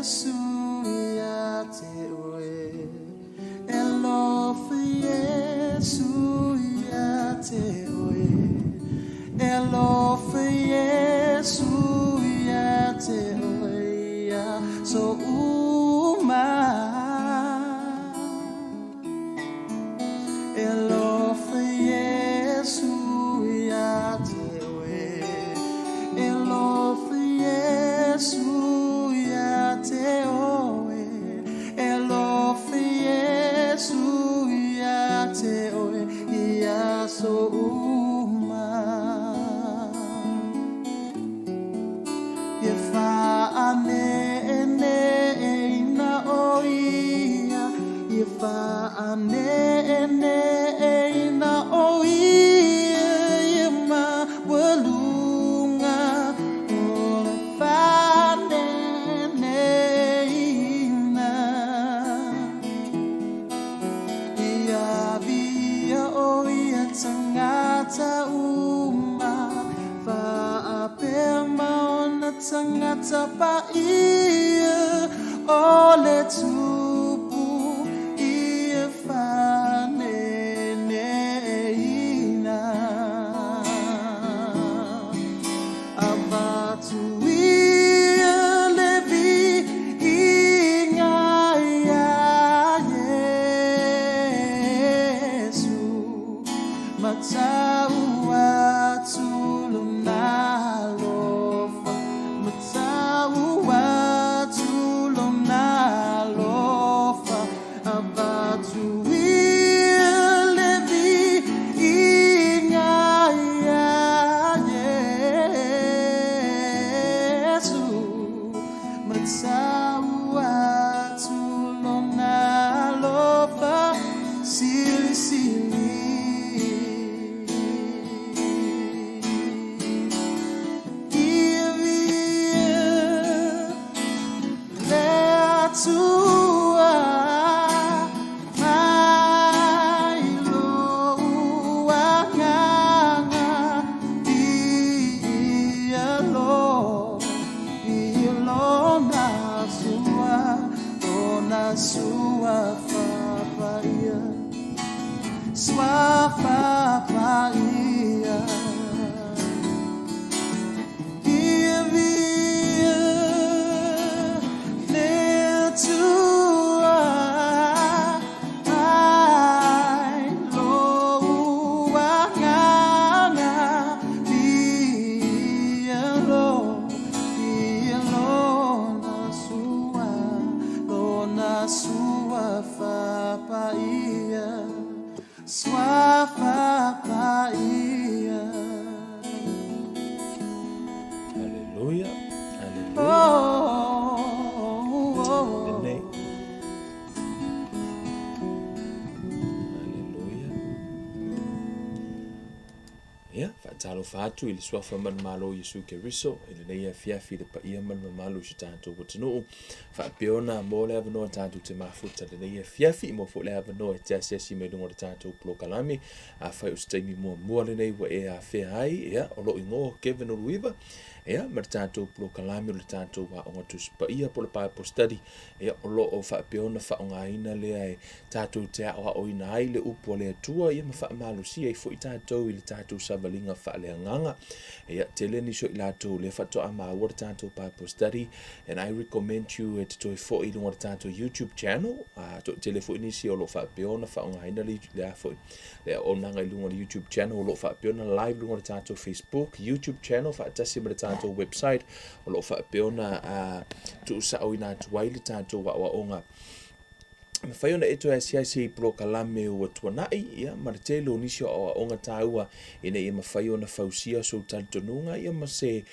Iesu ia te oe, E alofa Iesu ia te oe, E alofa Iesu ia te oe i aso uma. E alofa Iesu ia te oe, E alofa Iesu ia te oe, E alofa Iesu ia te oe i aso uma. Ia faaneneina o ia, Ia faaneneina o ia, Ia maualuga o le faaneneina. Ia viia o ia tagata uma, faapea ma ona tagata paia, o le Tupu ia faaneneina. Avatu ia le viiga iā Iesu, Matau atu lona alofa, Matau atu lona alofa, Avatu ia le viiga iā Iesu, Matau atu lona alofa silisili. Ia viia le Atua mai lou agaga, Viia lo, viia lona sua, lona suafa paia, Suafa paia. Ia viia le Atua mai lou agaga, Viia lo, viia lona sua, lona suafa paia, Suafa paia. Hallelujah. Hallelujah. Oh, Lenei. Hallelujah. Ia, faatalofa atu i le suafa manumalo o Iesu Keriso i lenei afiafi i le paia ma le mamalu o si tatou atunuu. Faapea ona mo le avanoa tatou te mafuta i lenei afiafi, mo foi le avanoa e te asiasi mai luga o le tatou polokalame. Afai o se taimi muamua lenei ua e afea ai, ia, o lou igoa o Kevin Uluiva, ia, ma le tatou polokalame o le tatou Aoga Tusi Paia po o le Bible Study, ia, o lo o faapea ona faaaogaina lea e tatou te aoaoina ai le upu a le Atua, ia, ma faamalosia ai foi tatou i le tatou savaliga faaleagaga. Ia, tele nisi o i latou lea faatoa maua le tatou Bible Study, and I recommend you e te toe foi i luga o le tatou YouTube channel, a toatele foi nisi o lo o faapea ona faaaogaina le, le a foi, le auaunaga i luga o le YouTube channel o lo o faapea ona live luga o le tatou Facebook, YouTube channel faatasi ma le tatou website o lo o faapea ona tuusaoina atu ai le tatou aoaoga. Mafai ona e toe asiasi i polokalame ua tuanai, ia, ma le tele o nisi o aoaoga taua ina ia mafai ona fausia sou talitonuga, ia, ma se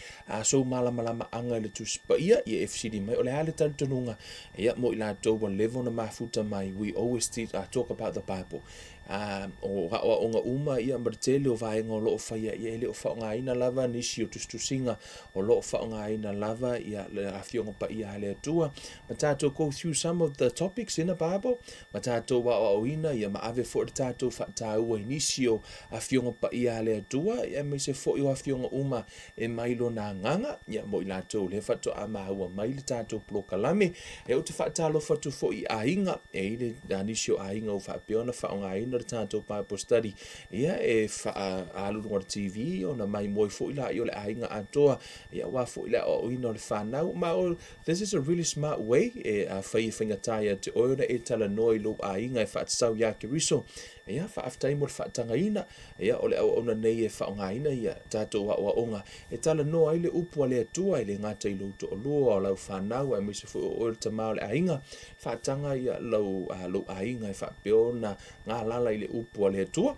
sou malamalamaaga i le Tusi Paia, ia e fesili mai, o le a le talitonuga, ia, mo i latou ua leva ona mafuta mai, we always talk about the Bible. O aoaoga uma ia ma le tele o vaega o lo o faia ia e le o faaaogaina lava nisi o tusitusiga o lo o faaaogaina lava ia le Afioga Paia a le Atua ma tatou go through some of the topics in the Bible ma tatou aoaoina ia ma ave foi le tatou faataua i nisi o Afioga Paia a le Atua ia aemaise foi o afioga uma e mai lona agaga ia mo i latou lea faatoa maua mai le tatou polokalame. E ou te faatalofa atu foi i aiga, e i le nisi o aiga ua faapea ona faaaogaina le tatou Bible study ia e faaalu i luga o le TV ona maimoe foi laia o le aiga atoa ia aua foi le aoaoina o le fanau. Ma o, this is a really smart way e afai e faigata ia te oe ona e talanoa i lou aiga e faatatau ia Keriso. Ia, faafetai mo le faatagaina. Ia, o le auauna nei e faaaogaina ia tatou aoaoga e talanoa ai le upu a le Atua, e le gata i lou toalua, o lau fanau, aemaise foi o oe o le tama o le aiga. Faataga ia lou, lou aiga e faapea ona galala i le upu a le Atua.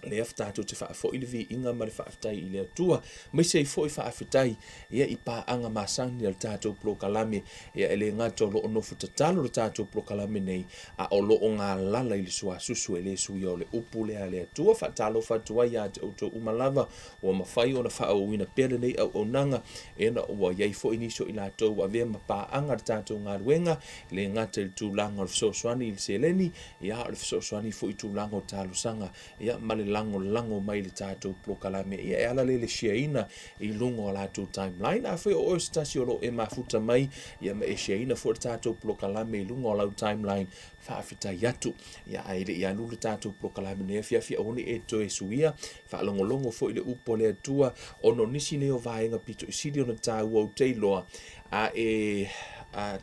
Lea tatou te faafoi le viiga ma le faafetai i le Atua, aemaise ai foi faafetai ia i paaga masani a le tatou polokalame. Ia e le gata o lo o nofo tatalo le tatou polokalame nei, a o lo o galala i le suasusu e le suia o le upu lea a le Atua. Faatalofa atu ai ia te outou uma lava ua mafai ona faaauauina pea lenei auaunaga, ena ua i ai foi nisi o i latou ua avea ma paaga le tatou galuega, e le gata i le tulaga o le fesoasoani i le seleni, ia a o le fesoasoani foi i tulaga o talosaga, ia ma le lagolago mai i le tatou polokalame. Ia e ala lea i le share-ina i luga o latou timeline. Afai o oe o se tasi o lo o e mafuta mai, ia ma e share-ina foi le tatou polokalame i luga o lau timeline, faafetai atu. Ia ae le i alu le tatou polokalame nei afiafi, aua ne i e toe suia, faalogologo foi i le upu a le Atua, ona o nisi nei o vaega pito i sili ona taua ou te iloa, a e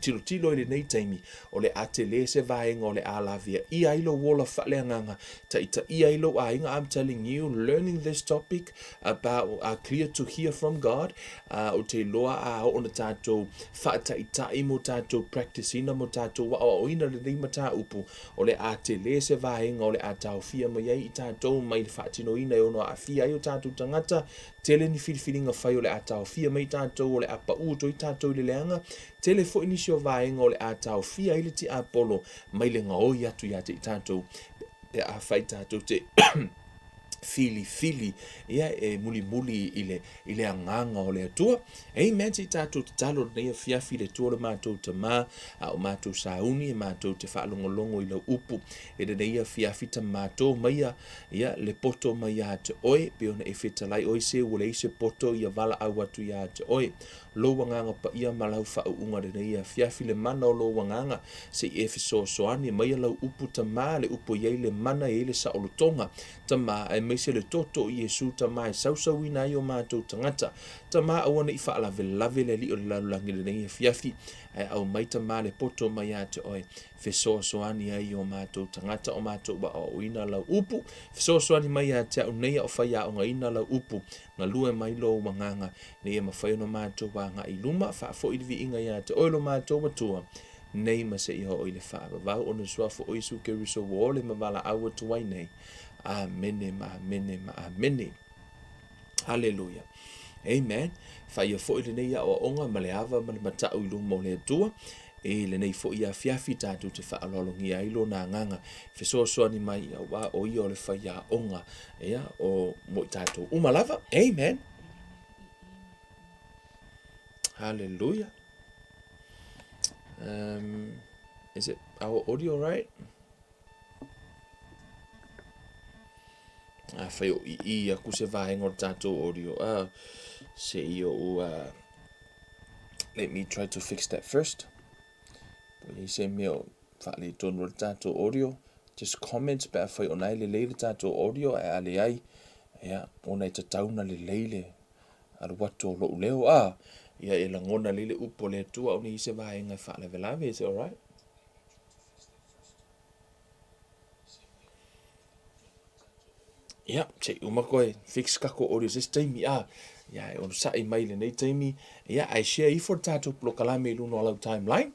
tilotilo i lenei taimi, o le a tele se vaega o le a lavea ia ai lou ola faaleagaga, taitaia ai lou aiga, I'm telling you, learning this topic about clear to hear from God, ou te iloa a oo ona tatou faataitai mo tatou practice ina mo tatou aoaoina lenei mataupu, o le a tele se vaega o le a taofia mai ai i tatou mai le faatinoina e ono aafia ai o tatou tagata, tele ni filifiliga fai o le a taofia mai tatou, o le a pau atu ai tatou i le leaga, Tele foi nisi o vaega o le a taofia ai le tiapolo mai le gaoi atu ia te i tatou pe afai tatou te filifili ia e mulimuli i le, i le agaga o le Atua. Amen. Se i tatou tatalo lenei afiafi le Atua o le matou Tamā, a o matou sauni e matou te faalogologo i lau upu i lenei afiafi Tamā tō maia ia le poto mai ia te oe, pei ona e fetalai oe se ua leai se poto ia valaau atu ia te oe. Lou Agaga Paia ma lau faauuga lenei afiafi le mana o lou Agaga se i e fesoasoani maia lau upu Tamā le upu e i ai le mana e i ai le saolotoga Tamā aemaise le toto o Iesu Tamā e sausauina ai o matou tagata Tamā aua ne i faalavelave le Alii o le lalolagi lenei afiafi ae aumai Tamā le poto mai ia te oe fesoasoani ai i o matou tagata o matou aoaoina lau upu fesoasoani mai ia te au nei a o faiaogaina lau upu Galue mai lou agaga, ina ia mafai ona matou agai i luma, faafoi le viiga ia te oe lo matou Atua, nei ma seia oo i le faavavau, ona suafa o Iesu Keriso ua ole ma valaau atu ai nei. Amene ma amene ma amene. Haleluia. Amen. Faia foi lenei aoaoga ma le ava ma le matau i luma o le Atua. I lenei foi afiafi tatou te faaaloalogia ai lona agaga fesoasoani mai aua o ia o le faiaoga ia o mo i tatou uma lava. Amen. Hallelujah. Is it our audio right? Afai o ii aku se vaega o le tatou audio. Se i ou let me try to fix that first. Po i se mea o faaletonu o le tatou audio. Just comment pe afai o na e lelei le tatou audio ae a leai, ia, ona e tatau na lelei le alu atu o lou leo. Ah, ia e lagona lelei le upu a le Atua aua ne i se vaega e faalavelave. Is it alright? Ia, se i uma koe, fix kako audio se isi taimi, a, ia, e onosai mai lenei taimi, ia, ae share ifo le tatou polokalame i luna o lau timeline.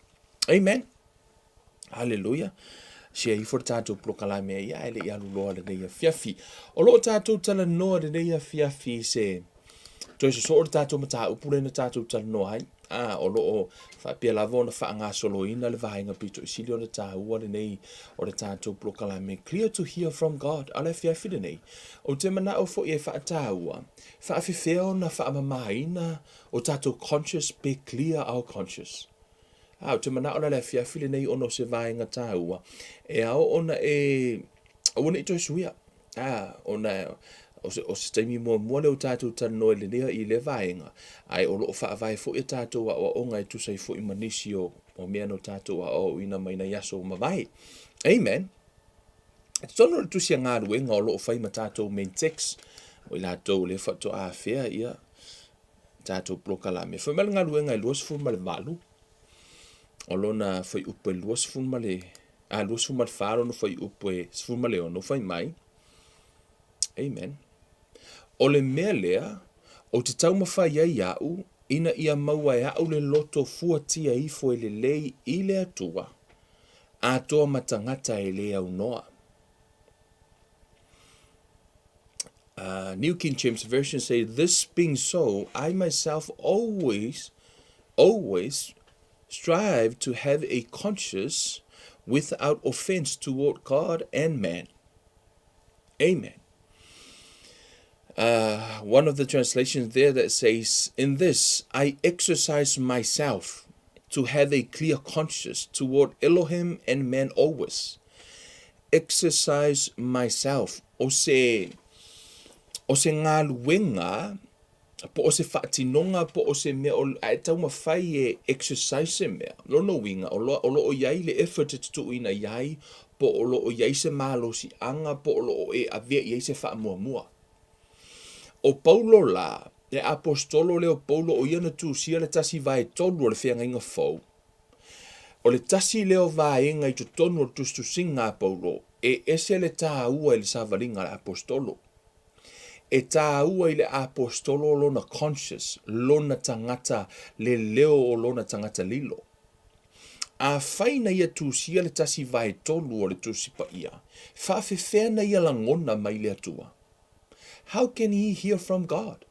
Amen. Hallelujah. Share ifo le tatou polokalame, ia, ae le i alu loa lenei afiafi. O lo o tatou talanoa lenei afiafi i se, toe sosoo le tatou mataupu lea na tatou talanoa ai. A, o lo o faapea lava ona faagasoloina le vaega pito i sili ona tāua lenei o le tatou polokalame Clear to Hear from God a le afiafi lenei. Ou te manao foi e faataua, faafefea ona faamamaina o tatou conscious pe clear our conscious. A, ou te manao la le afiafi lenei ona o se vaega tāua e ao ona e aua ne i toe suia. A, ona o se, o se taimi muamua lea o tatou talanoa i lea, i lea vaega, ae o lo o faavae foi a tatou aoaoga e tusa ai foi ma nisi o, o mea na tatou aoaoina mai nai aso ua mavae. Amen. I totonu o le tusi a galuega o lo o fai ma tatou main text, o i latou lea faatoa afea ia tatou polokalame. Fai mai le galuega e 28, o lona fuaiupu e 20 ma le a 24 lona fuaiupu e 16, fai mai, Amen. O le mea lea, ou te taumafai ai au, ina ia maua e au le loto fuatia ifo e lelei i le Atua, atoa ma tagata e le aunoa. New King James Version say, This being so, I myself always, always strive to have a conscience without offense toward God and man. Amen. One of the translations there that says, In this I exercise myself to have a clear conscience toward Elohim and man always. Exercise myself. O se, o se galuega po o se faatinoga po o se mea o, a e taumafai e exercise se mea, lona uiga o lo, o lo o i ai le effort e tutuuina i ai, po o lo o i ai se malosiaga, po o lo o e avea i ai se faamuamua. ʻO Paulo la, le aposetolo lea o Paulo o ia na tusia le tasi vaetolu o le feagaiga fou, o le tasi lea o vaega i totonu o le tusitusiga a Paulo e ese le tāua i le savaliga a le aposetolo. E tāua i le aposetolo lona conscious, lona tagata, le leo o lona tagata lilo. Afai na ia tusia le tasi vaetolu o le Tusi Paia, faafefea na ia lagona mai le Atua? How can he hear from God?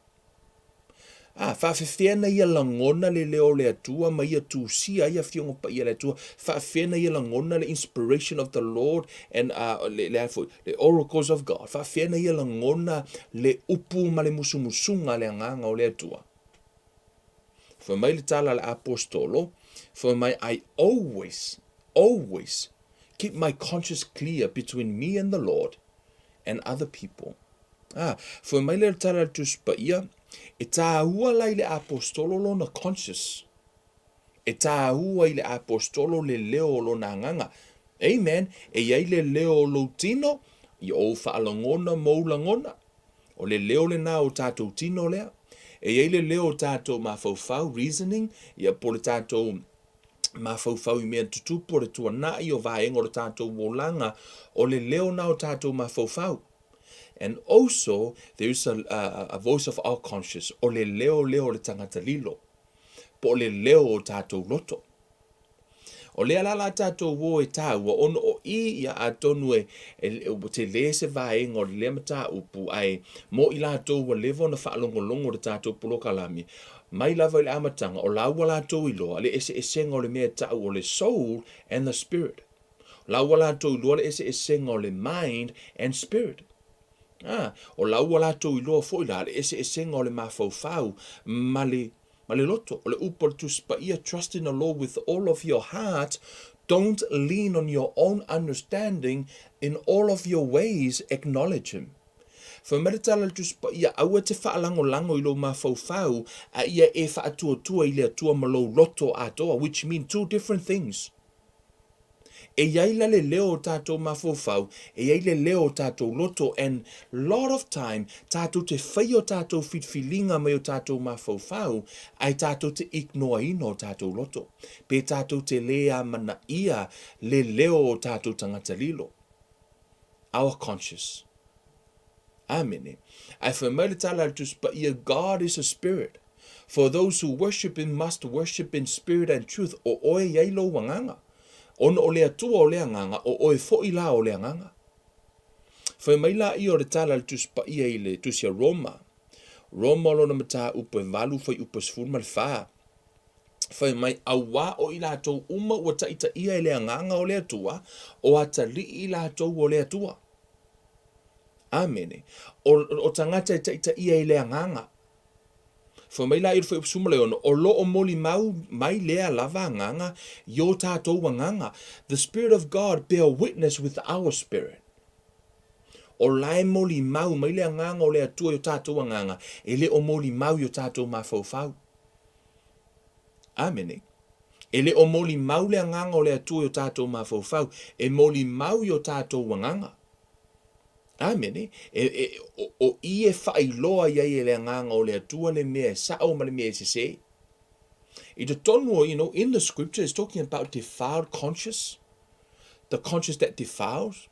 Ā, faafefea na ia lagona le leo o le Atua ma ia tusia ai Afioga Paia a le Atua? Faafefea na ia lagona le inspiration of the Lord and uh, le, le, foi, le oracles of God? Faafefea na ia lagona le upu ma le musumusuga a le Agaga o le Atua? Fai mai le tala a le Aposetolo, fai mai, I always, always keep my conscience clear between me and the Lord and other people. Ā, fai mai le tala a le Tusi Paia, e tāua la i le Aposetolo lona conscience. E tāua i le Aposetolo le leo o lona agaga. Amen. E i ai le leo o lou tino, i ou faalagona ma ou lagona. O le leo lenā o tatou tino lea. E i ai le leo o tatou mafaufau, reasoning, ia po o le tatou mafaufau i mea tutupu o le tuanai o vaega o le tatou olaga, o le leo na o tatou mafaufau. And also, there is a, a, a voice of our conscience, o le leo lea o le tagata lilo, po o le leo o tatou loto. O lea la la tatou o e tāua ona o i ia atonu e, e, e tele se vaega o lea mataupu ae mo i latou ua leva ona faalogologo i le tatou polokalame mai lava i le amataga o la ua latou iloa le eseesega o le mea e tau o le soul and the spirit. O la ua latou iloa le eseesega o le mind and spirit. Ah, o la ua latou iloa foi la le eseesega o le mafaufau ma le Ma le loto, o le upu a le Tusi Paia, Trust in the Lord with all of your heart, don't lean on your own understanding, in all of your ways acknowledge him. Fai mai le tala a le Tusi Paia, aua e te faalagolago i lou mafaufau, a ia e faatuatua i le Atua ma lou loto atoa, which mean two different things. E i ai la le leo o tatou mafaufau, e i ai le leo o tatou loto and lot of time tatou te faia o tatou filifiliga mai o tatou mafaufau ae tatou te ignore-ina o tatou loto. Pe tatou te lē amanaia le leo o tatou tagata lilo. Our conscious. Amene. Ae fai mai le tala a le Tusi Paia, God is a spirit. For those who worship him must worship in spirit and truth. O oe i ai lou agaga. Ona o le Atua o le agaga, o oe foi la o le agaga. Fai mai laia o le tala a le Tusi Paia i le Tusi a Roma. Roma o lona mataupu e 8 fuaiupu e 14. Fai mai, Auā o i latou uma ua taʻitaʻia e le Agaga o le Atua, o atalii i latou o le Atua. Amene. O, o tagata e taʻitaʻia i le Agaga. Fai mai la i le fuaiupu 16, o lo o molimau mai lea lava Agaga i o tatou agaga. The Spirit of God bear witness with our spirit. O la e molimau mai le Agaga o le Atua i o tatou agaga, e le o molimau i o tatou mafaufau. Amene. E le o molimau le Agaga o le Atua i o tatou mafaufau, e molimau i o tatou agaga. Amene. E, e, o, o i e faailoa i ai e le Agaga o le Atua le mea e sao ma le mea e sesē. I totonu o, you know, in the scripture is talking about defiled conscience, the conscience that defiles,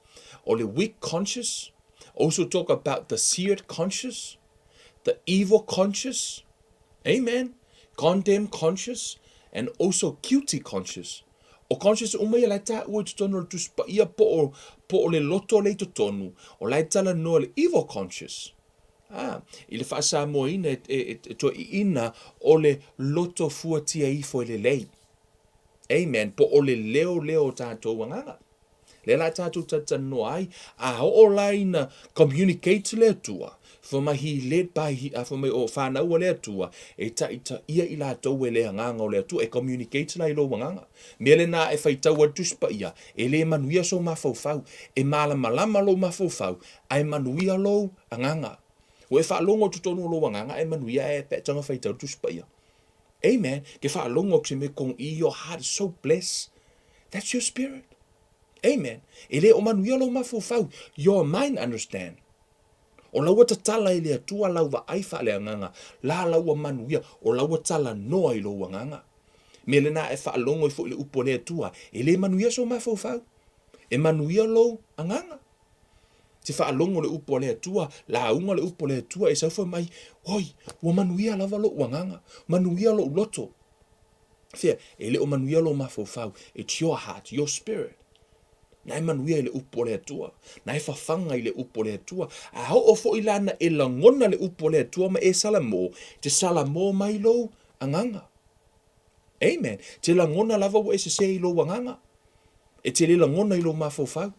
or the weak conscience. Also talk about the seared conscience, the evil conscience, Amen! Condemn conscious and also guilty conscious. O conscious uma ia la e taua i totonu o le Tusi Paia po o, po o le loto lea i totonu, o la e talanoa le evil conscious. Ah, i le faasamoaina e, e, e, e toe iina o le loto fuatia ifo e lelei. Amen. Po o le leo lea o tatou agaga. Lea la tatou talatalanoa ai, a oo la ina communicate le Atua, fai mai he led by he, a fai mai o fanau a le Atua, e taitaia i latou e le Agaga o le Atua, e communicate la i lou agaga. Mea lena e faitau ai le Tusi Paia, e le manuia sou mafaufau, e malamalama lou mafaufau, ae manuia lou agaga. Ua e faalogo i totonu o lou agaga ae manuia ae pe taga faitau le Tusi Paia. Amen. Ke faalogo atu se mea kong i, your heart is so blessed. That's your spirit. Amen. E le o manuia lou mafaufau. Your mind understand. O laua tatala i le Atua lau vaai faaleagaga, la laua manuia, o laua talanoa i lou agaga. Mea lena e faalogo ai foi le upu a le Atua, e le manuia sou mafaufau, e manuia lou agaga. Te faalogo le upu a le Atua, lauga le upu a le Atua, e sau fai mai, oi, ua manuia lava lou agaga, manuia lou loto. Fea, e le o manuia lou mafaufau, it's your heart, your spirit. Na e manuia i le upu a le Atua, na e fafaga i le upu a le Atua. A oo foi la na e lagona le upu a le Atua ma e salamo, te salamo mai lou agaga. Amen. Te lagona lava ua e sesē i lou agaga. E te le lagona i lou mafaufau.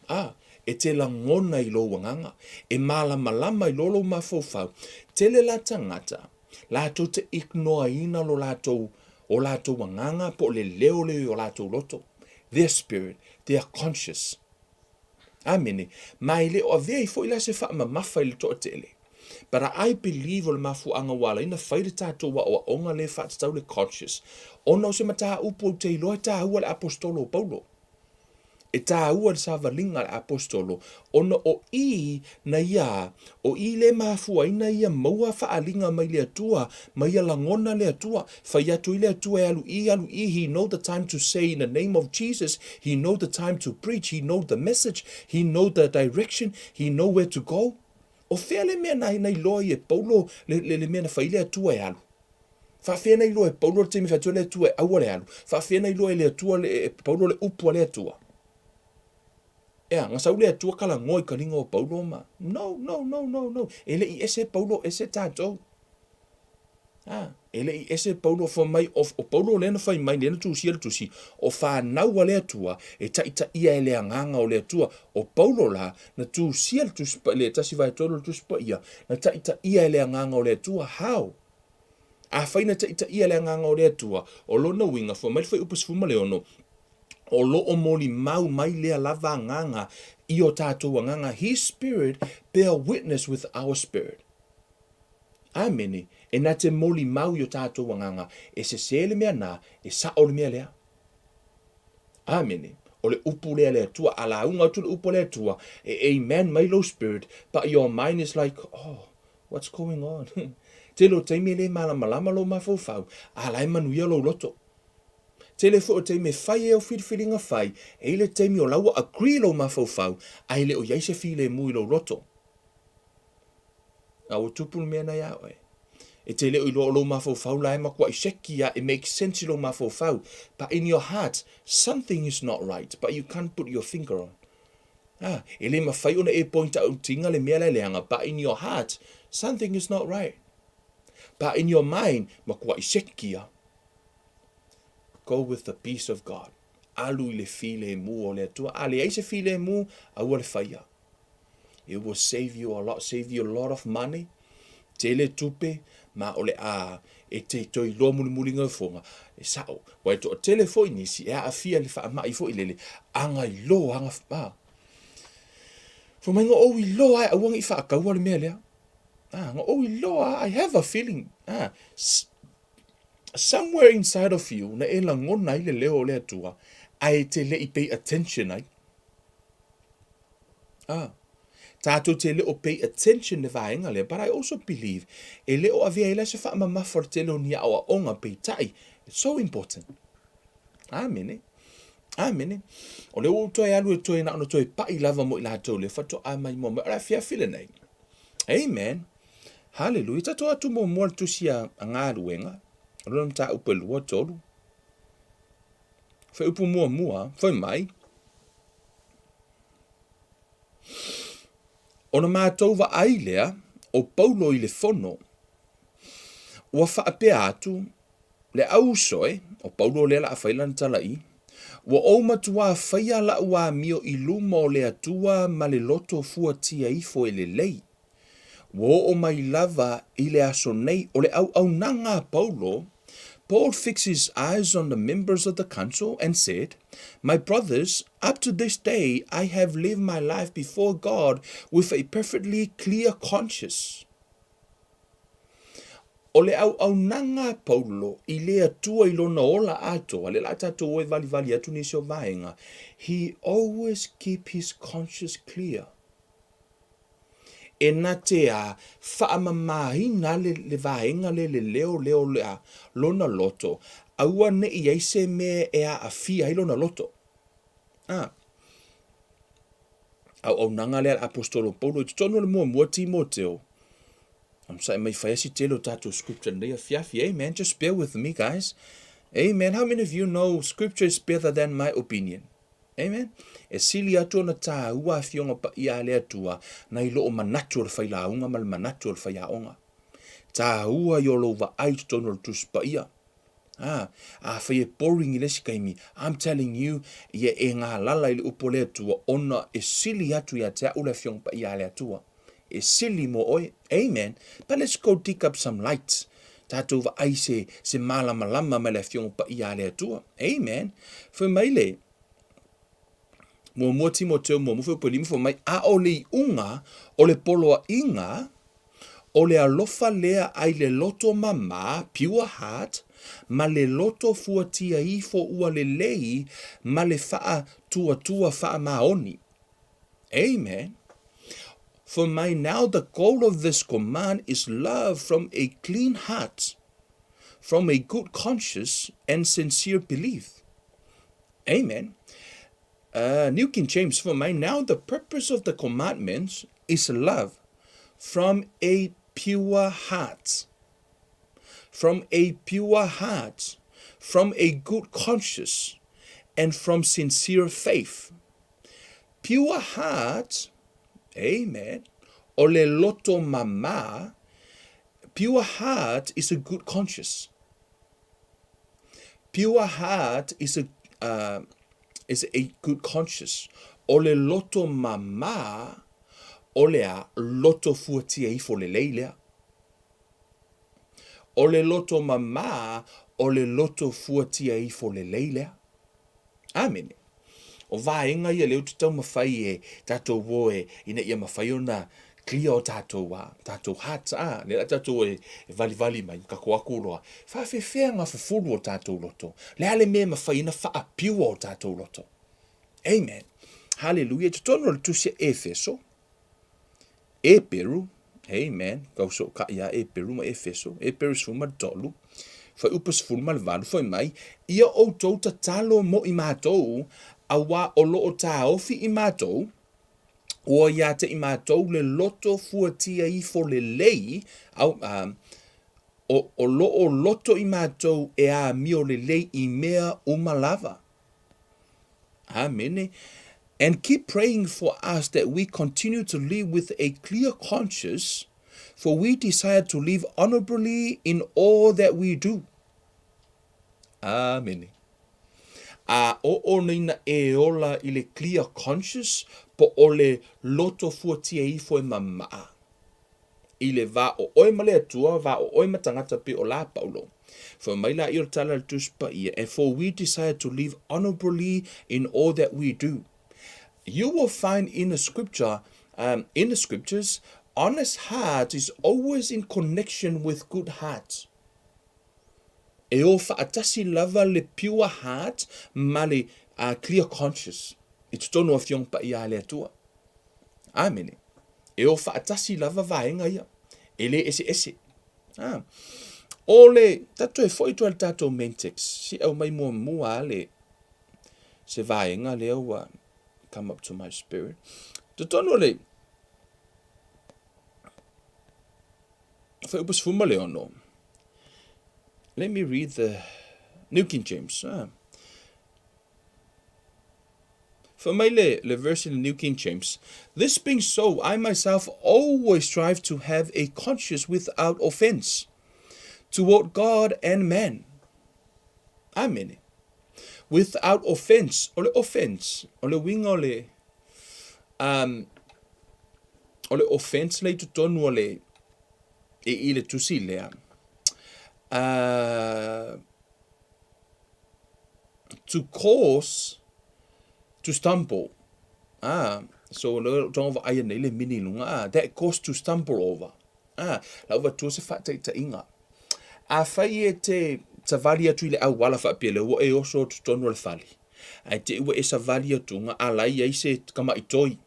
A, e te lagona i lou agaga. E malamalama i lo lou mafaufau. Tele la tagata, latou te ignoaina lo latou, o latou agaga po o le leo lea i o latou loto. Their spirit, their conscious. Amene. Ma e le o avea ai foi la se faamamafa i le toatele. But I believe o le mafuaaga ua ala ai ona fai le tatou aoaoga lea e faatatau le conscious, ona o se mataupu ou te iloa e taua le Aposetolo o Paulo. E taua le savaliga a le Aposetolo ona o i na ia, o i le mafua ai na ia maua faaaliga mai le Atua, ma ia lagona le Atua. Fai atu ai le Atua e alu i, alu i, he know the time to say in the name of Jesus, he know the time to preach, he know the message, he know the direction, he know where to go. O fea le mea na, na iloa ai e Paulo le, le, le mea na fai ai le Atua e alu? Faafefea na iloa e Paulo le taimi e fai atu ai le Atua e aua le alu? Faafefea na iloa e le Atua le, e Paulo le upu a le Atua? Ea, na sau le Atua talanoa i kaliga o Paulo ma, No, no, no, no, no. E le i ese Paulo, ese tatou. A, e le i ese Paulo, fai mai, o, o Paulo lea na fai mai, lea na tusia le tusi, o fanau a le Atua, e taitaia e le Agaga o le Atua. O Paulo la, na tusia le tusi, le tasi vae tolu o le tusi paia, na taitaia e le Agaga o le Atua. How? Afai na taitaia e le Agaga o le Atua, o lona uiga, fai mai le fuaiupu 16, o lo o molimau mai lea lava Agaga i o tatou agaga, His Spirit bear witness with our spirit. Amene. E na te molimau i o tatou agaga, e sesē le mea na, e sao le mea lea. Amene. O le upu lea a le Atua, a lauga atu le upu a le Atua, e amen mai lou spirit, but your mind is like, oh, what's going on? Tele o taimi e le malamalama lou mafaufau, a la e manuia lou loto. Tele foi o taimi e fai ai au filifiliga fai, e i le taimi o la ua agree lou mafaufau, ae le o i ai se filemu i lou loto. A ua tupu le mea na iā oe. E te le o iloa o lou mafaufau la e matuai seki a, it makes sense i lou mafaufau, but in your heart, something is not right, but you can't put your finger on. Ah, e le mawhai ona e point out inga le mea la e leaga, but in your heart, something is not right. But in your mind, matuai seki a. Go with the peace of God. Alu i le filemu o le Atua. A leai se filemu, aua le faia. It will save you a lot, save you a lot of money. Tele tupe, ma o le a e te toe iloa mulimuli gaufoga, e sa'o. Ua e toatele foi nisi e aafia i le faamai foi lele, aga iloa, aga, a. Fai mai, na ou iloa e aua ne i faataua le mea lea. Ah, na ou iloa, I have a feeling, ah, somewhere inside of you, na e lagona ai le leo o le Atua, ae e te le i pay attention ai. Ah, tatou te le o pay attention le vaega lea, but I also believe e le o avea ai la se faamamafa o le tele o ni aoaoga peitai, it's so important. Amene. Amene. O lea ua ou toe alu e toe na ona toe pai lava mo i latou lea faatoa mai mua mai. O le afiafi lenei. Amen. Hallelujah. Tatou atu muamua le tusi a galuega. O lona mataupu e 2, 3. Fuaiupu muamua, fai mai. Ona matou vaai lea o Paulo i le fono, ua faapea atu, Le au uso e, o Paulo lea la a fai lana tala i, ua ou matuā faia la'u amio i luma o le Atua ma le loto fuatia ifo e lelei. Ua oo mai lava i le aso nei o le auaunaga a Paulo, Paul fixed his eyes on the members of the council and said, My brothers, up to this day I have lived my life before God with a perfectly clear conscience. O le auaunaga a Paulo i le Atua i lona ola atoa, lea la a tatou o e valivali atu nisi o vaega, he always keep his conscience clear. E na te a faamamāina le, le vaega lea, le leo lea o le a, lona loto, aua ne i ai se mea e aafia ai lona loto. A. Auaunaga lea a le Aposetolo Paulo i totonu o le muamua Timoteo. Onosai mai fai asi tele o tatou scripture lenei afiafi. Amen. Just bear with me, guys. Amen. How many of you know scripture is better than my opinion? Amen. E sili atu ona tāua afioga paia a le Atua nai loo manatu o le failauga ma le manatu o le faiaoga. Tāua i o lou vaai i totonu o le Tusi Paia. A, afai e boring i le isi taimi, I'm telling you, ia e galala i le upu o le Atua ona e sili atu ia te a'u le Afioga Paia a le Atua. E sili mo oe. Amen. But let's go dig up some light. Tatou vaai se, se malamalama mai le Afioga Paia a le Atua. Amen. Fai mai le, Muamua Timoteo muamua fuaiupu e lima fai mai, a o le iuga o le poloaiga, o le alofa lea ai le loto mamā, pure heart, ma le loto fuatia ifo ua lelei ma le faatuatua faamaoni. Amen. For my now the goal of this command is love from a clean heart, from a good conscience and sincere belief. Amen. New King James fai mai, Now the purpose of the commandments is love from a pure heart. From a pure heart, from a good conscience, and from sincere faith. Pure heart, amen, o le loto mama, pure heart is a good conscience. Pure heart is a, uh, is a good conscience. O le loto mamā, o le a loto fuatia ifo lelei lea. O le loto mamā, o le loto fuatia ifo lelei lea. Āmene. O vaega ia lea ou te taumafai e tatou o e, ina ia mafai ona clear o tatou a, tatou hearts a, lea la tatou e, e valivali mai, kako aku loa, faafefea nga fufulu o tatou loto, le a le mea e mafai ona faapiua o tatou loto. Amen. Hallelujah. I totonu o le tusi a Efeso, Eperu, amen, kau sootaʻi a Eperu ma Efeso, Eperu 13, fuaiupu 18, fai mai, Ia outou tatalo mo i matou, auā o lo o taofi i matou, ua ia te i matou le loto fuatia ifo lelei, au, o, o lo o loto i matou e amio lelei i mea uma lava. Amene. And keep praying for us that we continue to live with a clear conscience, for we desire to live honorably in all that we do. Amene. A oo nei na e ola i le clear conscious po o le loto fuatia ifo e mamaa i le va o oe ma le Atua, va o oe ma tagata pei o la Paulo. Fai mai laia o le tala a le Tusi Paia, And for we desire to live honorably in all that we do. You will find in the scripture, um, in the scriptures, honest heart is always in connection with good heart. E o faatasi lava le pure heart ma le uh, clear conscious i totonu o Afioga Paia a le Atua. Amene. E o faatasi lava vaega ia. E le eseese. Ah. O le, tatou e foi atu le tatou main text. Si au mai muamua a le, se vaega lea ua come up to my spirit. Totonu o le, fuaiupu 16. Let me read the New King James. Ah. Fai mai le, le verse in the New King James, This being so, I myself always strive to have a conscience without offense toward God and man. Amene. Without offense. O le offense, o le uiga o le, um, o le offense le i totonu o le, e i le tusi lea. Uh, to cause to stumble. Ah, so le tonga va ai nei le mini lunga. Ah, that cause to stumble over. Ah, la uva tua se faataitaiga. Afai e te savali atu i le auala faapea le ua e oso atu totonu o le fale, ae te i ua e savali atuga a la e i ai se tama'i toi.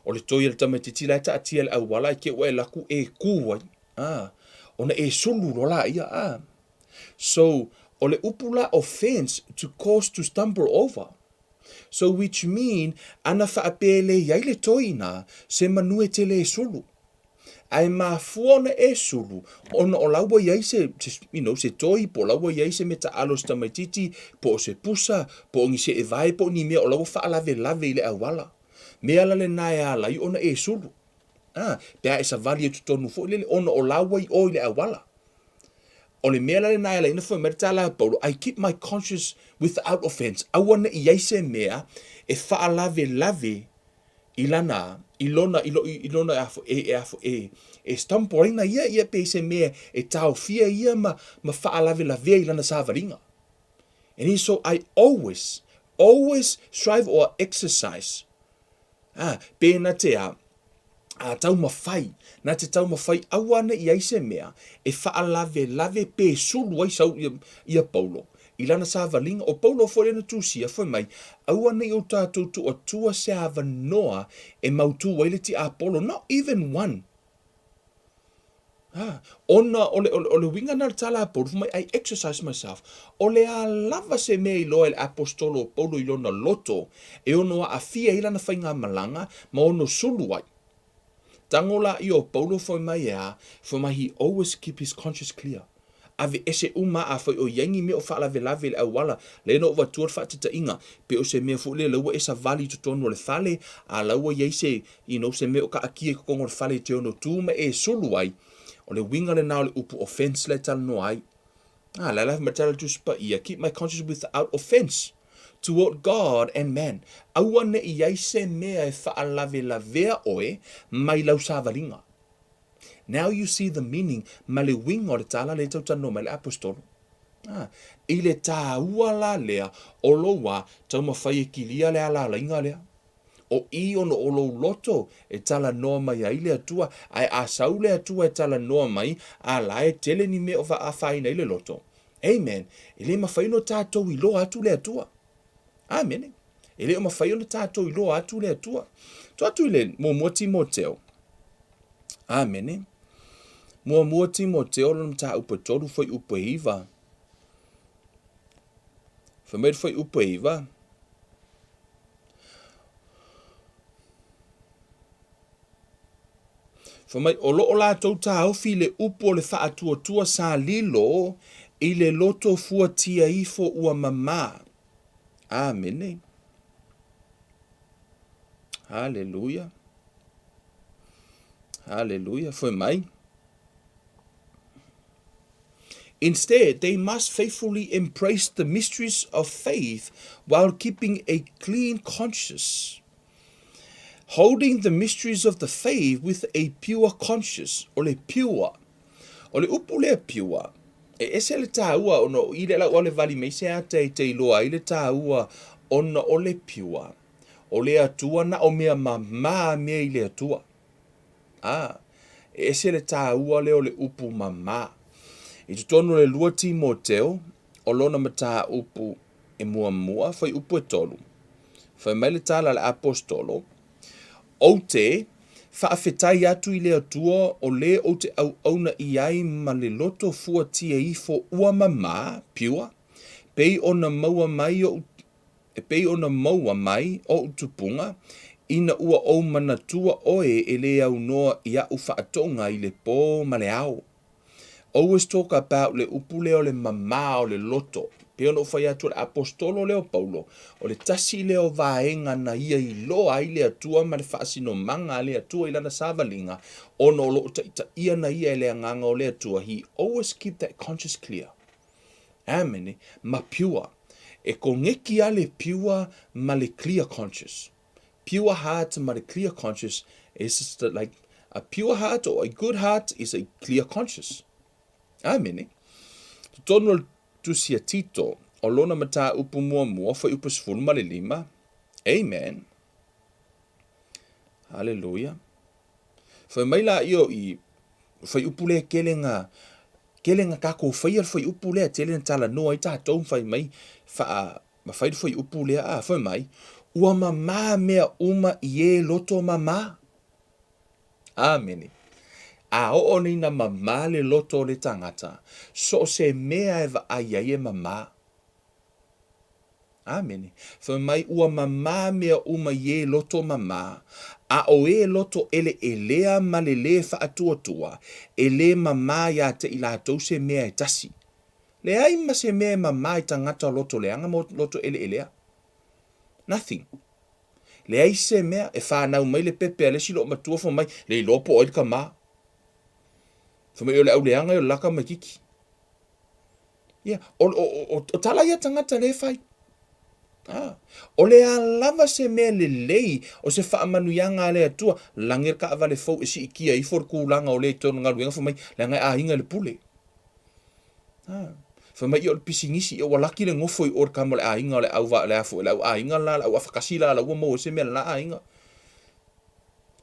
O le toi a le tamaitiiti la e taatia i le auala ae te i ua e laku e ku ai, ah, ona e sulu loa laia, ah. So, o le upu la offense, to cause to stumble over. So which mean, ana faapea e le i ai le toi ina, se manu e tele e sulu. Ae mafua ona e sulu, ona o la ua i ai se, se, you know, se toi, po o la ua i ai se mea taalo se tamaititi, po o se pusa, po o ni seevae, po o ni mea o la ua faalavelave i le auala. Mea la lena e ala ai ona e sulu. A, pe a e savali atu tonu foi lele, ona o la ua i o i le auala. O le mea la lena e ala ai ona fai mai le tala a Paulo, I keep my conscience without offense, aua ne i ai se mea e faalavelave i lana, i lona, i, lo, i lona e afo, e, e afo, e, e stumble ai na ia, ia pe i se mea e taofia ia ma, ma faalavelavea i lana savaliga. And he so I always, always strive or exercise. Ah, pēnā te a, a taumawhai, nā te taumawhai aua ana i ai se mea e faalavelave pe sulu ai sau ia, ia Paulo. I lana savaliga, o Paulo foi lea na tusia, fai mai, aua nei o tātou tuatua se avanoa e mautū ai le tiapolo, not even one. Ha, ona o le, o le, o le uiga na o le tala a Paulo, fai mai, I exercise myself. O le a lava se mea i loa e le apostolo o Paulo i lona loto, e ono aafia ai lana faigamalaga ma ono sulu ai. Tago laia o Paulo fai mai e a, fai mai he always keep his conscience clear. Aveese uma afai o i ai ni mea o faalavelave i le auala, lea na ou avatua le faataitaiga, pe o se mea foi lea la ua e savali i totonu o le fale, a la ua i ai se, you know, se mea o kaatia i totonu o le fale e te ono tu ma e sulu ai, o le uiga lena o le upu offense la e talanoa ai. A la la ma tala Tusi Paia, keep my conscience without offense toward God and man. Aua ne i ai se mea e faalavelavea oe mai lau savaliga. Now you see the meaning ma le uiga o le tala lea e tautalanoa mai le Aposetolo. Ah, i le tāua la lea o lou wā taumawhai e kilia le alālaiga lea. O i ona o lou loto e talanoa mai ai le Atua, ae a sau le Atua e talanoa mai, a la e tele ni mea o afaina ai le loto. Amen. E le mawhai ona tātou iloa atu le Atua. Amene. E le o mawhai ona tātou iloa atu le Atua. To atu i le muamua Timoteo. Amene. Muamua Timoteo lona mataupu e tolu fuaiupu e iva. Fai mai le fuaiupu e iva. Fai mai, o lo o latou taofi i le upu o le faatuatua sa lilo i le loto fuatia ifo ua mamā. Amene. Haleluia. Haleluia. Fai mai. Instead, they must faithfully embrace the mysteries of faith while keeping a clean conscience. Holding the mysteries of the faith with a pure conscience. O le pure. O le upu lea pure, e ese le tāua ona o i le lau le vali mai se ata e te iloa ai le tāua ona o le pure. O le Atua na o mea mamā mea i le Atua. Ā, e ese le tāua lea o le upu mamā. I totonu o le 2 Timoteo, o lona mataupu e muamua, fuaiupu e 3, fai mai le tala a le Aposetolo, Ou te faafetai atu i le Atua o le ou te auauna i ai ma le loto fuatia ifo ua mamā, pure, pei ona maua mai oʻu e pei ona maua mai oʻu tupuga, ina ua ou manatua ʻoe e le aunoa i aʻu faatoga i le pō ma le ao. Always talk about le upu lea o le mamā o le loto. Pei ona ou fai atu o le Aposetolo lea o Paulo, o le tasi lea o vaega na ia iloa ai le Atua ma le faasinomaga a le Atua i lana savaliga, ona o lo o taitaia na ia e le Agaga o le Atua, he always keep that conscious clear. Amene, ma pure. E koneki a le pure ma le clear conscious. Pure heart ma le clear conscious is just like a pure heart or a good heart is a clear conscious. Amene. Totonu o le tusi a Tito, o lona mataupu muamua, fuaiupu 15. Amen. Hallelujah. Fai mai la io i fuaiupu lea tele nga Tele na tatou faia le fuaiupu lea, tele na talanoa ai tatou ma fai mai, faa, ma fai le fuaiupu lea, a, fai mai, ua mamā mea uma i e loto mamā. Amene. A oo nei na mamā le loto o le tagata, so o se mea e vaai ai e mamā. Āmene. Fai mai, ua mamā mea uma i e loto mamā, a ʻo e loto ʻeleʻelea ma le lē faatuatua, e lē mamā iā te i lātou se mea e tasi. Leai ma se mea e mamā i tagata loto leaga ma loto ʻeleʻelea. Nothing. Leai se mea e whānau mai le pepe a le isi loomatua fai mai, le iloa po o ai le kamā. Fai mai o le auleaga ia o le laka mai kiki. Ia, o, o, o, o tala ia tagata le fai. Ah, o le a lava se mea lelei o se faamanuiaga a le Atua, lagi le taavale fou e siitia ifo le tulaga o lea i totonu o galuega fai mai, leaga e aiga i le pule. Ah, fai mai ia o le pisinisi, ia ua laki le nofo i o le tama o le aiga o le au va, le a foi, le au aiga la, le au afatasi la, la ua maua ai se mea i lena aiga.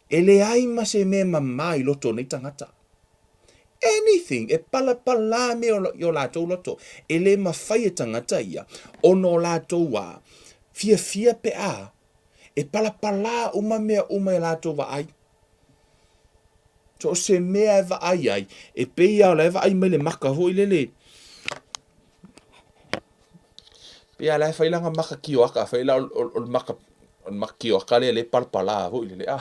E leai ma se mea e mamā i loto o nei tagata. Anything, e palapalā mea i o latou loto. E le mafai e tagata ia, ona o latou wā, fiafia pe a, e palapalā uma mea uma i latou vaai. So o se mea e vaai ai, e pei lava o la e vaai mai le maka foi lele, pei lava la e fai lana maka kioaka, fai la o le maka, o le maka kioaka lea le palapalā foi lele, a.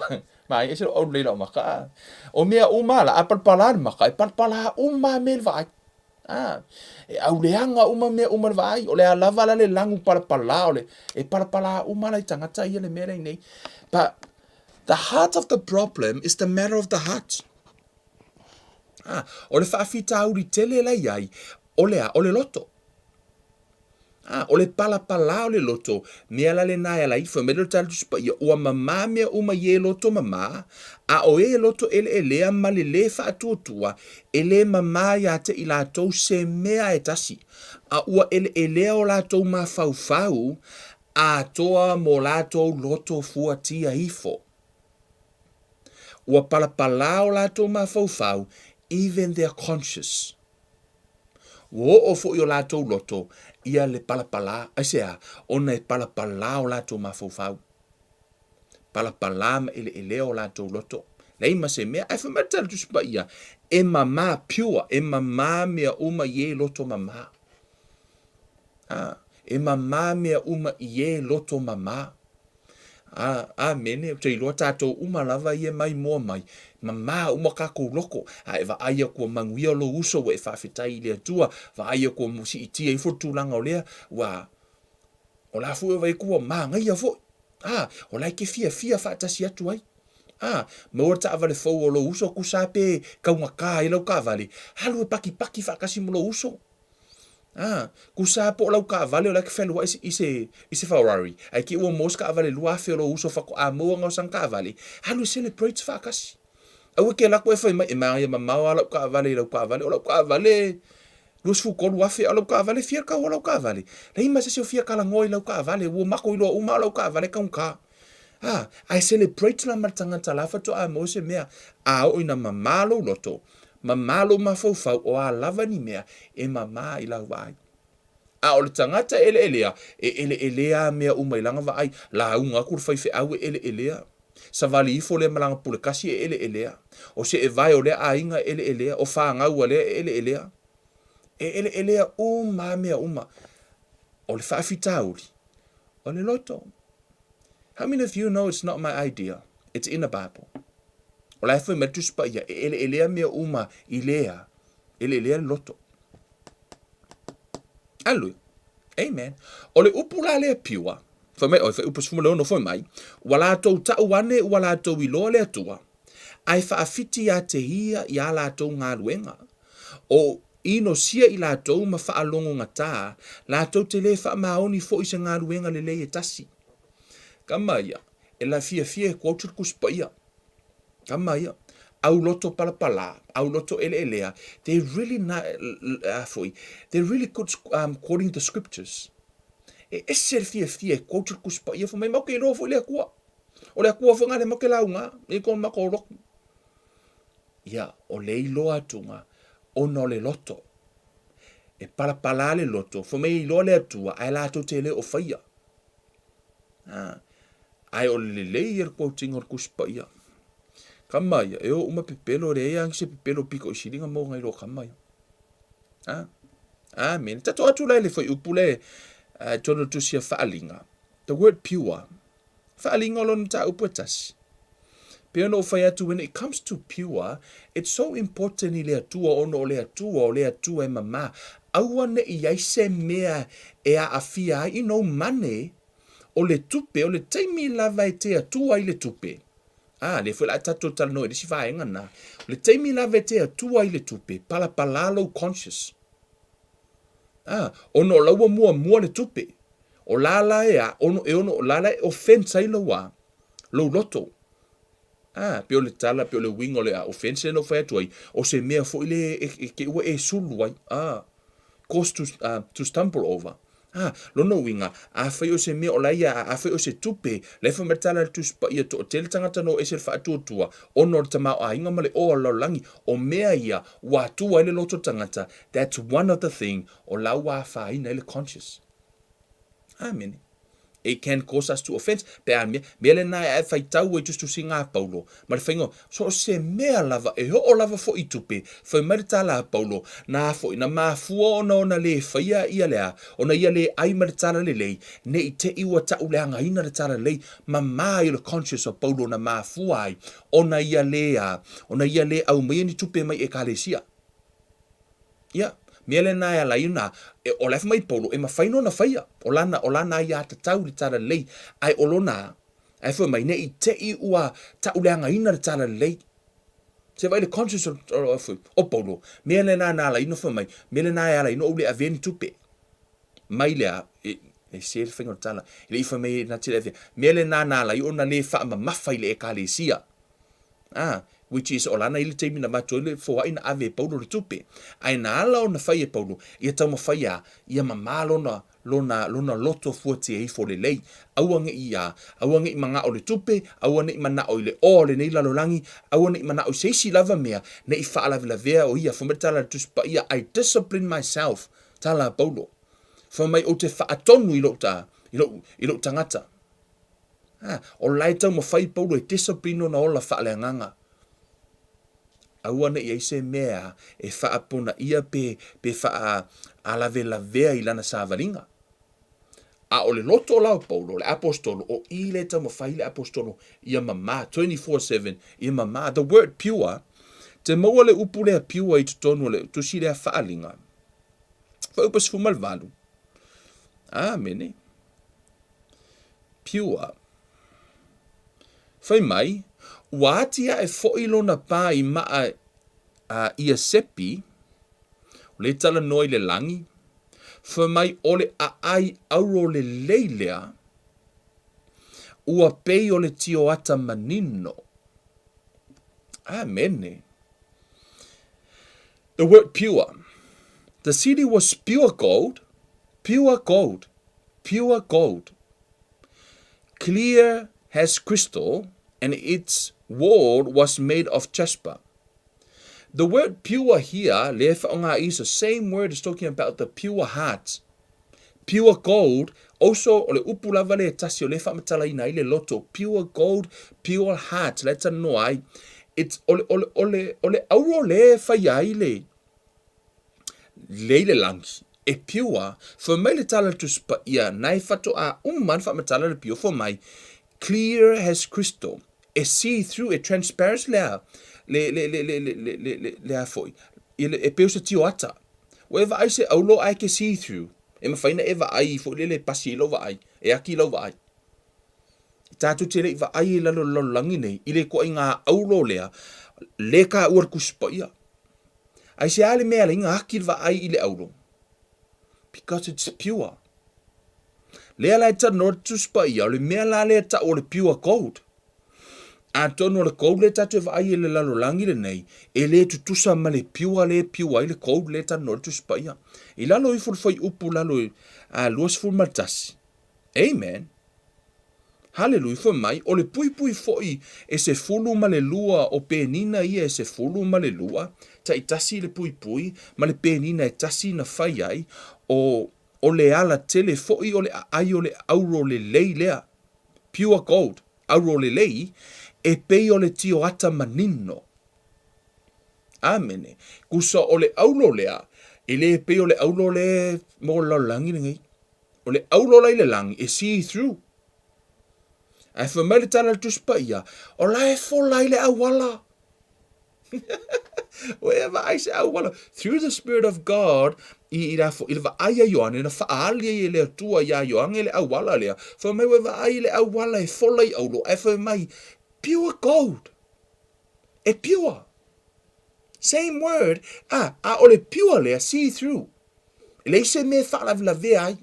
Ma e ese lou aulelei lau maka, a. O mea uma la, a palapalā le maka, e palapalā uma mea i le vaai. A, e auleaga uma mea uma i le vaai. O le a lava la le lagu palapalā o le, e palapalā uma la i tagata ia le mea lea i nei. But the heart of the problem is the matter of the heart. A, o le faafitauli tele la i ai, o le a, o le loto. A, o le palapalā o le loto, mea la lenā e ala ai, fai mai le tala Tusi Paia, ua mamā mea uma i e loto mamā, a o e loto ʻeleʻelea ma le lē faatuatua, e lē mamā iā te i lātou se mea e tasi, a ua ʻeleʻelea o lātou mafaufau atoa mo lātou loto fuatia ifo. Ua palapalā o lātou mafaufau, even their conscience. Ua oo foi o latou loto ia le palapalā, aisea? Ona e palapalā o latou mafaufau. Palapalā ma ʻeleʻelea o latou loto. Leai ma se mea, ae fai mai le tala Tusi Paia, e mamā, pure, e mamā mea uma i e loto mamā. A, e mamā mea uma i e loto mamā. A, āmene, ou te iloa tātou uma lava ia mai mua mai, mamā uma kākou loko, a e vaai aku ua manuia lou uso ua e faafetai i le Atua, vaai aku ua siitia ifo le tulaga o lea, ua, o la foi o vai atu ua mānaia foi, a, o la e te fiafia faatasi atu ai. A, maua le taavale fou o lou uso, tusa pe kaugatā ai lau taavale, alu e pakipaki faatasi ma lou uso. A, kusa po o lau kaavale o la e fealuai i se, i se Ferrari, ae te i ua maua se kaavale 2000 o lou uso faatoa maua na o sana kaavale, alu e celebrate faatasi. Aua e te alu atu e fai mai, e manaia mamao lava lau kaavale i lau kaavale, o lau kaavale 23,000 a o lau kaavale e fia le tau o lau kaavale? Leai ma se isi o fia talanoa i lau kaavale, ua matou iloa uma o lau kaavale e taugata. A, ae celebrate la ma le tagata la faatoa maua se mea, a oo ina mama lou loto, mama lou mafaufau o a lava ni mea e mama i lau vaai. A o le tagata e eleelea, e eleelea lava mea uma i lana vaai, lauga atu le faifeau e eleelea. Savali ifo lea ma lana pule kasi e eleelea. O seevae o lea aiga e eleelea, o fanau a lea e eleelea. E eleelea uma lava mea uma. O le faafitauli, o le loto. How many of you know it's not my idea? It's in the Bible. O la e fai mai le Tusi Paia, e eleelea mea uma i lea, eleelea le loto. Hallelujah. Amen. O le upu la lea pure, fai mai, oi, fuaiupu 16 fai mai, ua latou tau ane ua latou iloa le Atua, ae faafiti ia te ia i a latou galuega. O inosia i latou ma faalogogata, latou te le faamaoni foi i se galuega lelei e tasi. Kama ia, e la fiafia e quote le Tusi Paia. Kama ia, au loto palapala, au loto eleelea, they really na, a foi, they're really good quoting the scriptures. E ese le fiafia e quote le Tusi Paia, fai mai, matou te iloa foi le Atua. O le Atua foi nga le matou te lauga, e ko matou lotu. Ia, o le iloa atuga, ona o le loto. E palapala le loto, fai mai e iloa le Atua, ae latou te le o faia. A, ae o le lelei ia le quoting o le Tusi Paia. Kama ia, e o uma pepelo, leai lava se pepelo piko i sili na maua nai loa kama ia. A, amen. Tatou atu la i le fuaiupu le i totonu o le Tusi a Faaaliga. The word pure. Faaaliga o lona mataupu e tasi. Pei ona ou fai atu, when it comes to pure, it's so important i le Atua ona o le Atua, o le Atua e mama. Aua ne i ai se mea e aafia ai, you know, money, o le tupe, o le taimi lava e te Atua ai le tupe. Ah, lea foi o le a tatou talanoa i le isi vaega lena. O le taimi lava e te Atua ai le tupe, palapala lou conscious. Ah, ona o la ua muamua le tupe. O la la e a, ono, e ono, o la la e offense ai lou a, lou loto. Ah, pei o le tala, pei o le uiga o le a, offense lea na ou fai atu ai, o se mea foi lea e, e, te i ua e sulu ai. Ah, cause to, to stumble over. Ah, lona uiga, afai o se mea o la ia, afai o se tupe, la e fai mai le tala a le Tusi Paia, toatele tagata na o ese le faatuatua, ona o le tamaoaiga ma le o a le lalolagi, o mea ia ua atua ai le loto tagata, that's one of the thing o la ua afaina ai le conscious. Amene. It can cause us to offense. Pe a mea, mea lena e faitau ai tusitusiga a Paulo, ma le faiga, so o se mea lava, e oo lava foi i tupe, fai mai le tala a Paulo, na foi, na mafua ona ona le faia ia le a, ona ia le ai ma le tala lelei, ne i te i ua tauleagaina le tala lelei, mama ai le conscious o Paulo na mafua ai ona ia le a, ona ia le aumaia ni tupe mai Ekalesia. Ia, mea lena e ala ai ona, e, o la e fai mai Paulo, e mafai nō ona faia, o lana, o lana aiatatau i le talalelei, ae o lona, ae fai mai, ne i te i ua tauleagaina le talalelei. Se vaai le conscience o, o, o, o Paulo, mea lena na ala ai ona fai mai, mea lena e ala ai ona ou le avea ni tupe. Mai le a, e, e se le faiga o le tala, e le i fai mai na te le avea. Mea lena na ala ai ona le faamamafa i le Ekalesia. A, which is o lana i le taimi na avatu ai le foai na ave e Paulo le tupe. Ae na ala ona fai e Paulo, ia taumafai a, ia mama lona, lona, lona loto fuatia ifo lelei. Aua ne i a, aua ne i manao le tupe, aua ne i manao i le oa o lenei lalolagi, aua ne i manao i se isi lava mea, ne i faalavelavea o ia. Fai mai le tala a le Tusi Paia, I discipline myself, tala a Paulo. Fai mai ou te faatonu i lou ta, i lou, i lou tagata. A, o la e taumafai Paulo e discipline ona ola faaleagaga. Aua ne i ai se mea e faaponaia pe, pe faa-alavelavea i lana savaliga. A o le loto la o Paulo, o le aposetolo, o i lea e taumafai le aposetolo ia mama, 24/7, ia mama. The word pure, te maua le upu lea pure i totonu o le tusi lea Faaliga, fuaiupu 18. Amene. Pure. Fai mai, ua atiae foi lona pā i maa a Iasepi, o lea e talanoa i le lagi, Fai mai o le aai auro lelei lea, ua pei o le tioata manino. Amene. The word pure. The city was pure gold, pure gold, pure gold. Clear as crystal, and its wall was made of jasper. The word pure here, le whaonga is the same word is talking about the pure heart. Pure gold, also o le upu lava le tasi o le whaamatalaina ai le loto. Pure gold, pure heart, le tanoa ai. It's o le, o le, o le, o le auro le whai ai le, le i le langi. E pure, fai mai le tala le Tusi Paia, na e whatoa uma na whaamatala le pure, fai mai, clear as crystal, e see through, e transparent le a, le, le, le, le, le, le, le, le, le a foi, e, e peu se tio ata. Ua e vaai se aulo ae ke see through, e mafai na e vaai foi lele e pasi i lau vaai, e aki i lau vaai. Tātou te le i vaai i lalo lalolagi nei, i le ituaiga aulo lea, le kāua le Tusi Paia. Aisea le mea e ala ai ona aki le vaai i le aulo? Because it's pure. Lea la e talanoa le Tusi Paia, o le mea la lea e tau o le pure gold. Atonu o le gold lea tatou e vaai i le lalolagi lenei, e le tutusa ma le pure lea e pure ai le gold lea e talanoa le Tusi Paia. I lalo ifo le fuaiupu lalo i a 21. Amen. Haleluia, fai mai, o le puipui foi e 12 o penina ia e 12, taitasi le puipui, ma le penina e tasi na fai ai, o, o le ala tele foi o le aai o le auro lelei lea, pure gold, auro lelei, e pei o le tioata manino. Amene. Kusa o le auro lea, e le pei o le auro le mo le lalolagi lenei. O le auro la i le lagi e see through. Ae fai mai le tala a le Tusi Paia, o la e fola ai le auala. Ua e vaai se auala. Through the Spirit of God, i, i, la, i le vaai a Ioane, na faaali ai e le Atua iā Ioane le auala lea. Fai mai ua e vaai i le auala e fola i aulo, ae fai mai, pure gold. E pure. Same word, a, a o le pure lea, see through. E leai se mea e faalavelavea ai.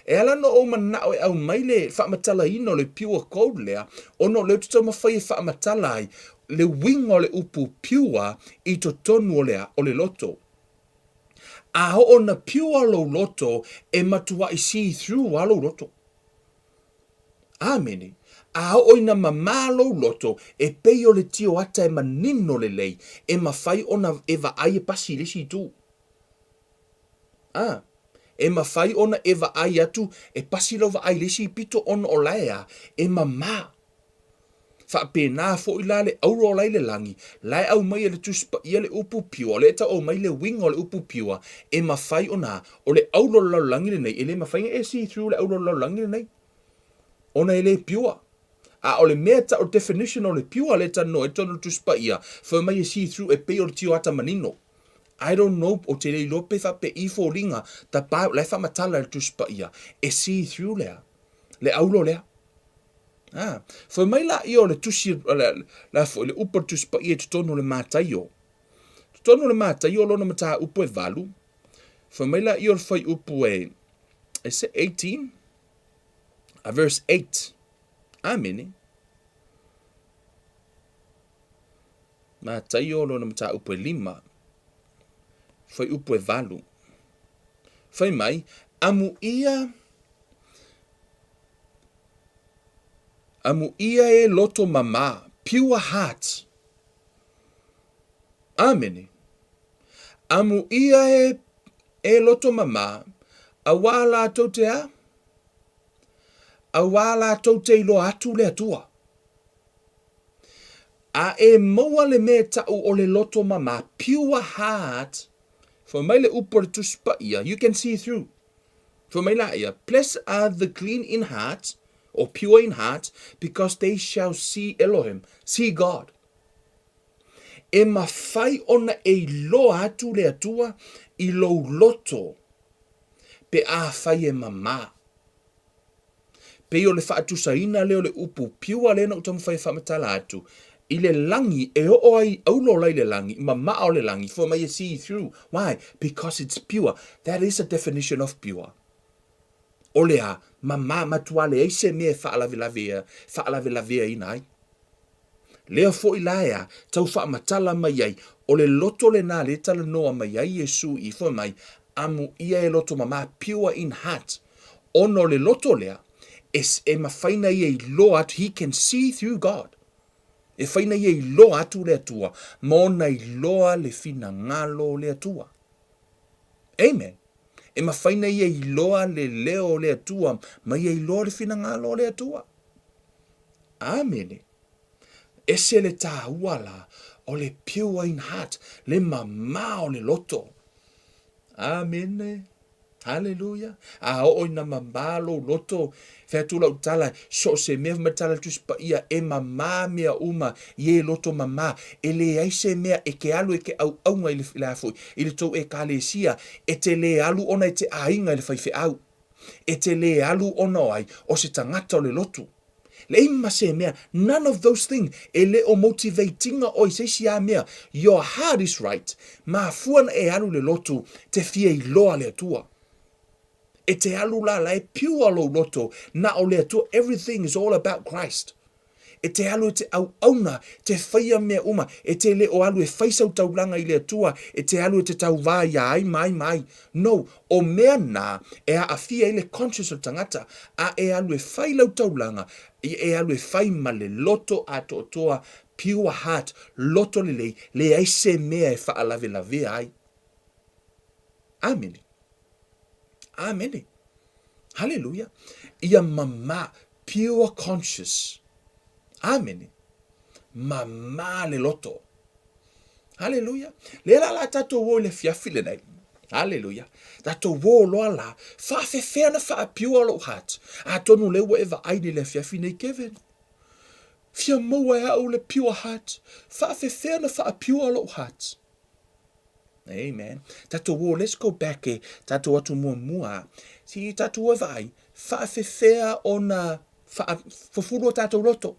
E ala ona ou manao e aumai le faamatalaina o le pure gold lea, ona o lea ou te taumafai e faamatala ai le uiga o le upu pure i totonu o le, o le loto. A oo ina pure lou loto, e matuai see through lava lou loto. Āmene. A oo ina mamā lou loto, e pei o le tio ata e manino lelei, e mafai ona e vaai e pasi i le isi itu. A, e mafai ona e vaai atu, e pasi lau vaai i le isi pito ona o la e a, e mamā. Faapena foi la le auro o la i le lagi, la e aumai e le Tusi Paia le upu pure, o lea e tau aumai le uiga o le upu pure, e mafai ona, o le auro o le lalolagi lenei, e le mafai ona e see through le auro o le lalolagi lenei, ona e le pure. A o le mea e tau, o le definition o le pure lea e talanoa ai totonu o le Tusi Paia, fai mai e see through e pei o le tio ata manino. I don't know, ou te le iloa pe faapei foliga, the Bible, la e faamatala e le Tusi Paia, e see through lea, le aulo lea. Ah, fai mai laia o le tusi, la, la foi, le upu a le Tusi Paia i totonu o le Mataio. Totonu o le Mataio lona mataupu e valu, fai mai laia o le fuaiupu e, is it 18? A verse 8. Amene. Mataio lona mataupu e lima, fuaiupu e valu. Fai mai, amuia, amuia e loto mamā, pure heart. Āmene. Amuia e, e loto mamā, auā lātou te a? Auā lātou te iloa atu le Atua. A e maua le mea e taʻu o le loto mamā, pure heart, fai mai le upu a le Tusi Paia, you can see through. Fai mai laia, blessed are the clean in heart, or pure in heart, because they shall see Elohim, see God. E mafai ona e iloa atu le Atua i lou loto pe afai e mamā. Pei o le faatusaina lea o le upu pure lea na ou taumafai e faamatala atu. I le lagi, e oo ai auro la i le lagi, mamaa o le lagi, fai mai e see through. Why? Because it's pure. That is a definition of pure. O le a? Mama, matua leai se mea e faalavelave, faalavelaveaina ai. Lea foi la e a, tau faamatala mai ai, o le loto lenā lea e talanoa mai ai Iesu i fai mai, amu ia e loto mama, pure in heart. Ona o le loto lea, e, e mafai na ia iloa atu, he can see through God. E fai na ia iloa atu le Atua, ma ona iloa le finagalo o le Atua. Amen. E mafai na ia iloa le leo o le Atua, ma ia iloa le finagalo o le Atua. Amene. Ese le tāua la o le pure in heart, le mamā o le loto. Amene. Haleluia. A oo ina mamā lou loto, fai atu lau tala, so o se mea fai mai le tala a le Tusi Paia, e mamā mea uma i e loto mamā. E leai se mea e ke alu e ke auaunga i le, le a foi, i le tou Ekalesia, e te lē alu ona e te aiga i le faifeau. E te lē alu ona o ai, o se tagata o le lotu. Leai ma se mea, none of those thing, e le o motivate-ina oe i se isi a mea. Your heart is right, mafua na e alu i le lotu te fia iloa le Atua. E te alu la la e pure lou loto, na o le Atua, everything is all about Christ. E te alu e te auauna, te whaia mea uma, e te le o alu e whai sau taulanga i le Atua, e te alu e te tauvā ia ai ma ai ma ai. No, o mea nā e aafia ai le conscious o le tagata, a e alu e whai lau taulanga, e alu e whai ma le loto atoatoa, pure heart, loto lelei, leai se mea e faalavelavea ai. Amene. Amene. Haleluia. Ia mama, pure conscious. Amene. Mama le loto. Haleluia. Lea la la tatou o i le afiafi lenei. Haleluia. Tatou o loa la, faafefea na faapiua lou heart. Atonu lea ua e vaai nei i le afiafi nei, Kevin. Fia maua e au le pure heart. Faafefea na faapiua lou heart. Amen. Tatou o, let's go back e tatou atu muamua. Si tatou o e vaai, faafefea ona faafufulu o tatou loto.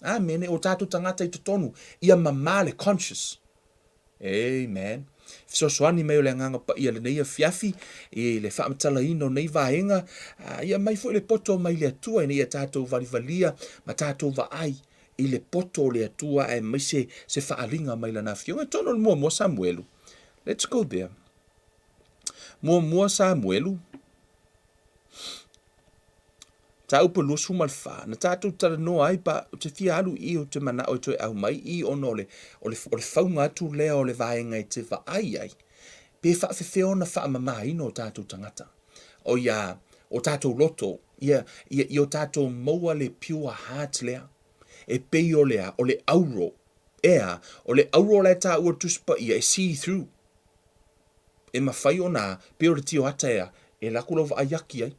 Amene, o tatou tagata i totonu, ia mamā le conscious. Amen. Fesoasoani mai o le Agaga Paia lenei afiafi i le faamatalaina o nei vaega, ia mai foi le poto mai le Atua ina ia tatou valivalia ma tatou vaai i le poto o le Atua aemaise se faaaliga mai Lana Afioga. I totonu o le muamua Samuelu. Let's go there. Muamua Samuelu. Mataupu 24, na tatou talanoa ai pa ou te fia alu i i ou te manao e toe aumai i i ona o le, o le, o le fauga atu lea o le vaega e te vaai ai, pe faafefea ona faamamaina o tatou tagata, o ia, o tatou loto, ia, ia, ia o tatou maua le pure heart lea, e pei o le a, o le auro, ea, o le auro la e taua i le Tusi Paia e see through, e mawhai ona, pei o le tio ata ea, e laku lau vaai aki ai.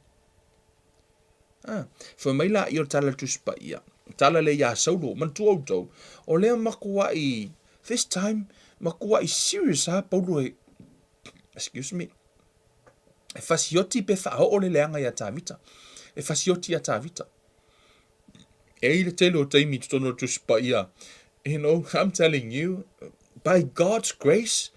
A, fai mai la ia o le tala a le Tusi Paia, tala lea iā Saulo, manatua outou, o lea makuaʻi, this time, makuaʻi serious lava Paulo e, excuse me, e fasioti pe faaoo le leaga iā Tavita, e fasioti iā Tavita. E i le tele o taimi i totonu o le Tusi Paia, you know, I'm telling you, by God's grace,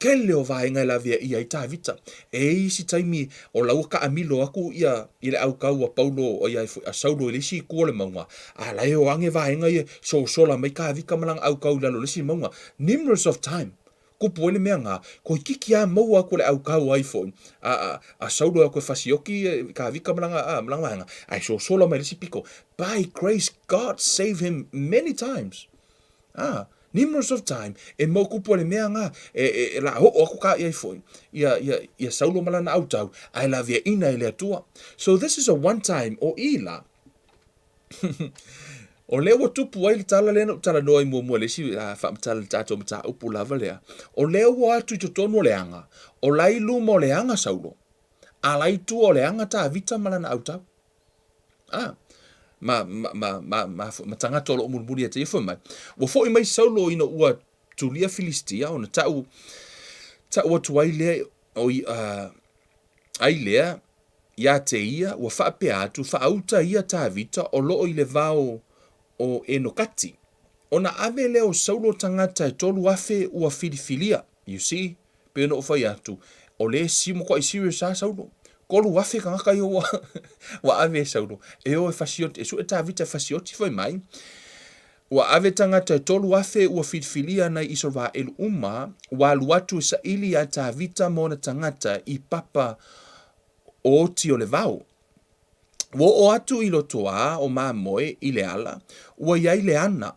tele o vaega e laveaia ai Tavita. E i isi taimi o la ua kaamilo aku ia i le aukau a Paulo o ia a Saulo i le isi itu o le mauga, a la e o age vaega ia sosola mai Tavita ma lana aukau i lalo o le isi mauga. Numerous of time, kupu ai le mea nga, koikiki a maua aku le aukau ai foi a, a, a Saulo e aku e fasioki Tavita ma lana, a, ma lana vaega, ae sosola mai le isi piko. By grace, God save him many times. Ah, numerous of time, e mau kupu a le mea nga, e, e, e la oo aku ka iai foi, ia, ia, ia Saulo ma lana autau, ae laveaina e le Atua. So this is a one time, o i la, o lea ua tupu ai le tala lea na ou talanoa ai muamua i le isi uh, faamatala i le tatou mataupu lava lea, o lea ua atu i totonu o le aga, o la i luma o le aga Saulo, a la i tua o le aga Tavita ma lana autau. Ah, ma, ma, ma, ma, ma, ma tagata o lo o mulimuli ia te ia fai mai. Ua foi mai Saulo ina ua tulia Filistia, ona ta'u, ta'u atu ai lea, o, uh, ai lea, ia te ia, ua faapea atu, faauta ia Tavita o lo o i le vao o Enokati. Ona ave lea o Saulo tagata e 3,000 ua filifilia. You see? Pei ona ou fai atu, o le isi matuai serious lava Saulo. 3,000 tagata ia ua ua ave e Saulo e o e fasioti, e sue Tavita e fasioti fai mai. Ua ave tagata e 3,000 ua filifilia nai Isaraelu uma, ua alu atu e saili iā Tavita ma ona tagata i papa o oti o le vao. Ua oo atu i lotoā o mamoe i le ala, ua i ai le ana.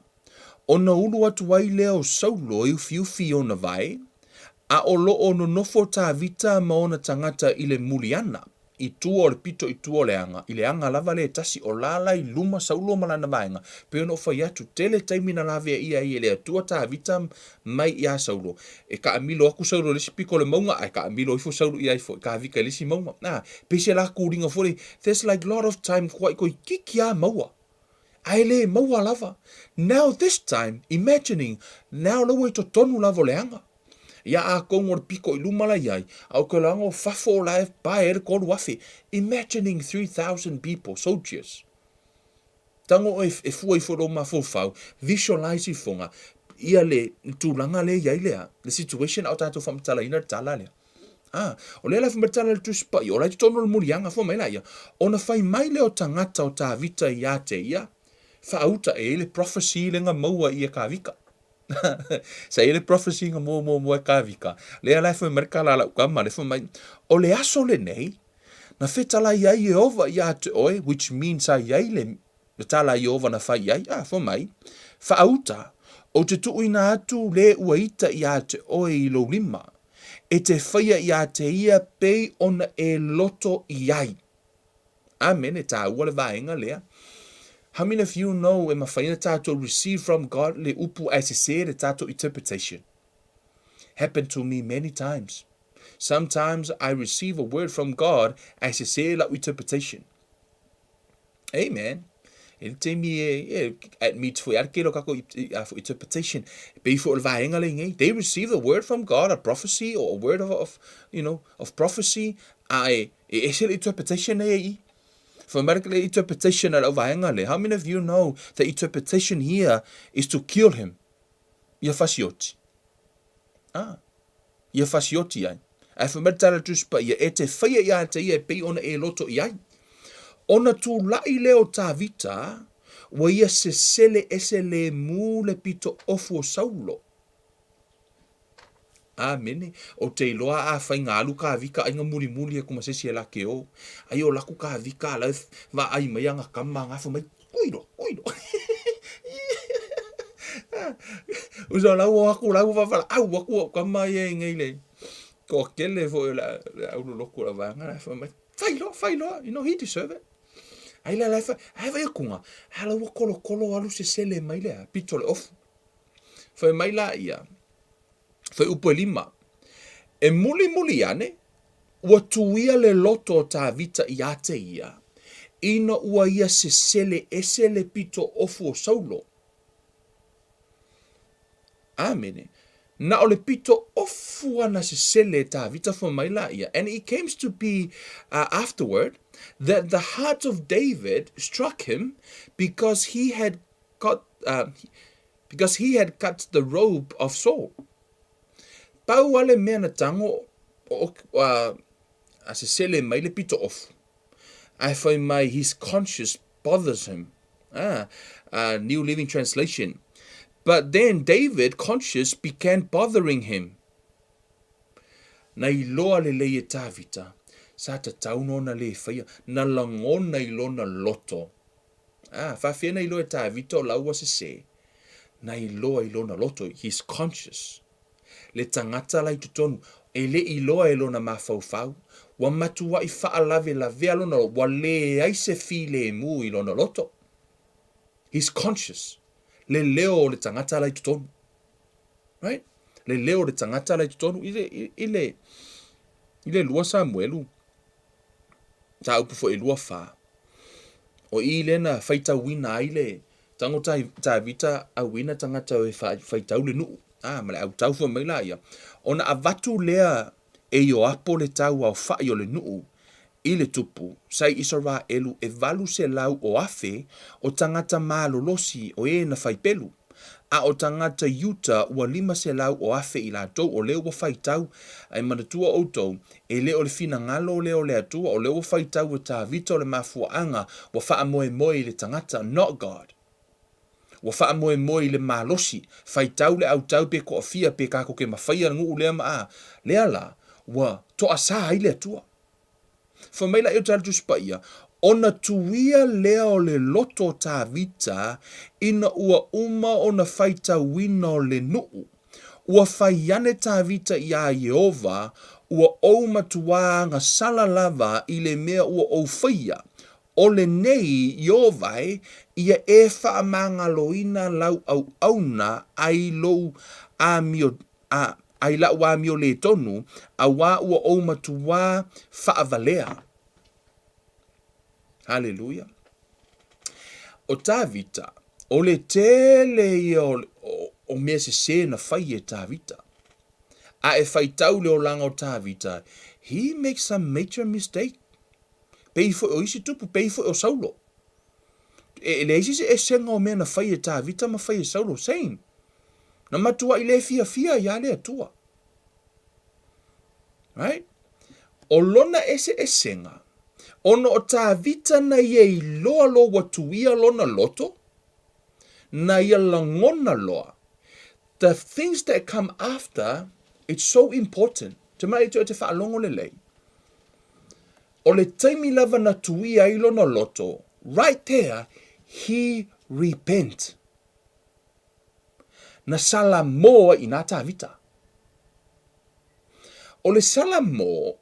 Ona ulu atu ai lea o Saulo e ufiufi i ona vae, a o lo o nonofo Tavita ma ona tagata i le muliana, i tua o le pito i tua o le aga, i le aga lava lea e tasi, o la la i luma Saulo ma lana vaega, pei ona ou fai atu, tele taimi na lavea ʻia ai e le Atua Tavita mai iā Saulo. E kaamilo aku Saulo i le isi pito o le mauga, ae kaamilo ifo Saulo iai foi Tavita i le isi mauga. A, pei se la kūliga foi lea, there's like lot of time kuaʻi toeitiiti lava maua. Ae le maua lava. Now this time, imagining, now la ua i totonu lava o le aga. Ia atonu o le pito i luma la iai, a o ke laga o fafo o la e pae ai le 3,000. Imagining 3,000 people, soldiers. Tago oe e fua ifo i lou mafaufau, visualize ifoga, ia le tulaga lea e i ai lea, le situation a o tatou faamatalaina le tala lea. A, o lea la e fai mai le tala a le Tusi Paia, o la e i totonu o le muliaga, fua mai laia, ona fai mai lea o tagata o Tavita ia te ia, faauta e i ai le prophecy lea na maua i e Tavita. Sa i ai le prophecy na maua muamua e Tavita, lea la e fai mai le tala a lau tama, lea fai mai, o le aso lenei, na fetalai ai Ieova ia te oe, which means sa i ai le le tala a Ieova na fai i ai, a, fai mai, Faauta, ou te tuuina atu le ua ita ia te oe i lou lima, e te faia ia te ia pei ona e loto i ai. Amene, tāua le vaega lea. How many of you know e mafai ona tātou receive from God le upu ae sesē le tātou interpretation? Happened to me many times. Sometimes I receive a word from God ae sesē lau interpretation. Amen. E le taimi e, e admit foi a ke lo kako a for interpretation. E pei foi o le vaega le nei. They receive the word from God, a prophecy or a word of, of you know, of prophecy. A e, e ese le interpretation nei i. For le interpretation a lau vaega le. How many of you know the interpretation here is to kill him? Ia fasioti. Ah. Ia fasioti ai. Ae fai mai le tala Tusi Paia, e te whaia i a te ia e pei ona e loto i ai. Ona tulaʻi lea o Tavita, ua ia sesele ese lemu le pito ofu o Saulo. Amene. Ou te iloa a fai nga alu Tavita ai nga mulimuli aku ma se isi e la ke o. Ai o laku Tavita ala e vaai mai ana kama nga fai mai, Ui loa, ui loa. Uso la ua aku la ua valaau aku au kama ia i nei le toatele foi o le le au lolotu o le vaega la e fai mai, fai loa, fai loa, you know, he deserve it. Ai la la e fai, ai vai akuga, a la ua kolokolo alu sesele mai le a, pito le ofu. Fai mai la ia, fai upu e lima, e mulimuli ane, Ua tuia le loto o Tavita iā te ia, ina ua ia sesele ese le pito ofu o Saulo. Amene. Na o le pito ofu ana sesele e Tavita fai mai la ia, And it came to be afterward that the heart of David struck him because he had cut, because he had cut the robe of Saul. Pau a le mea na tango o, a, a sesele mai le pito ofu. Ae fai mai his conscience bothers him. Ah, New Living Translation. But then David conscience began bothering him. Na iloa lelei e Tavita, sa tatau nona le faia, na lagona i lona loto. Ah, faafia na iloa e Tavita o la ua sese. Na iloa i lona loto, his conscience. Le tagata la i totonu, e le iloa e lona mafaufau, ua matuai faalavelavea lona loto, ua leai se filemu i lona loto. His conscience. Le leo o le tagata la i totonu. Right? Le leo o le tagata la i totonu i le, i, i le, i le lua Samuelu, mataupu foi e lua fa. O i lea na faitauina ai le tago Tavita auina tagata e faitau le nuu, a, ma le autau foi mai laia, ona avatu lea e Ioapo le tau aofai o le nuu i le tupu sa i Isaraelu e 800 o afe o tagata malolosi o e na fai pelu. A o tagata Iuta ua 500 o afe i latou, o lea ua faitau, ae manatua outou, e le o le finagalo lea o le Atua, o lea ua faitau e Tavita o le mafuaaga ua faamoemoe i le tagata, not God. Ua faamoemoe i le malosi, faitau le autau pe toafia pe tatou te mafaia le nuu lea ma a, lea la, ua toasa ai le Atua. Fai mai laia o Tala Tusi Paia, Ona tuia lea o le loto o Tavita ina ua uma ona faitauina o le nuu. Ua fai ane Tavita iā Ieova, Ua ou matuā agasala lava i le mea ua ou faia, o lenei, Ieova e, ia e faamagaloina lau auauna ai lou amio, a, ai la'u amio lē tonu, auā ua ou matuā faavalea. Haleluia. O Tavita, o le tele ia o, o, o mea sesē na fai e Tavita. A e faitau le olaga o Tavita, he makes some major mistake. Pei foi o isi tupu, pei foi o Saulo. E, e leai se isi esega o mea na fai e Tavita ma fai e Saulo, same. Na matuai le fiafia iā le Atua. Right? O lona eseesega, ona o Tavita na ia iloa loa ua tuia lona loto, na ia lagona loa. The things that come after, it's so important. Te mea e te faalogo lelei. O le taimi lava na tuia ai lona loto, right there, he repent. Na Salamo ai i nā Tavita. O le Salamo,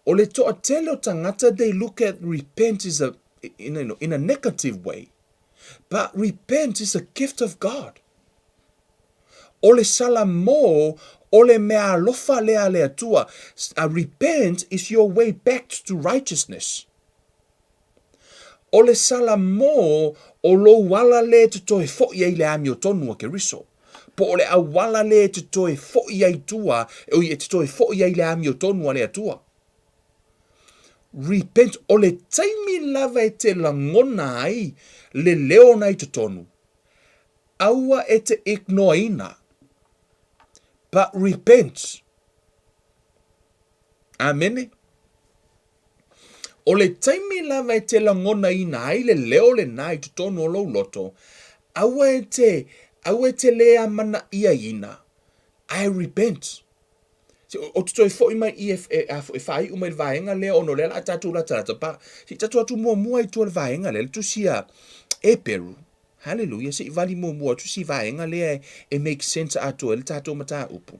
o le toatele o tagata they look at repent is a, in a, in a negative way. But repent is a gift of God. O le Salamo, o le mea alofa lea a le Atua. A repent is your way back to righteousness. O le Salamo, o lou ala lea e te toe foʻi ai i le amiotonu a Keriso. Po o le auala lea e te toe foʻi ai tua, oi, e te toe foʻi ai i le amiotonu a le Atua. Repent, o le taimi lava e te lagona ai le leo na i totonu, aua e te ignore-ina, but repent. Amene. O le taimi lava e te lagonaina ai le leo lenā i totonu o lou loto, aua e te, aua e te lē amana'iaina, I repent. Se, o te toe fo'i mai i e, e, a, e faai'u mai le vaega lea ona o lea la a tatou latalata, pa, se i tatou atu muamua i tua le vaega lea, le tusi a Eperu, Haleluia, se i vali muamua atu si vaega lea e, e make sense atoa ai le tatou mataupu.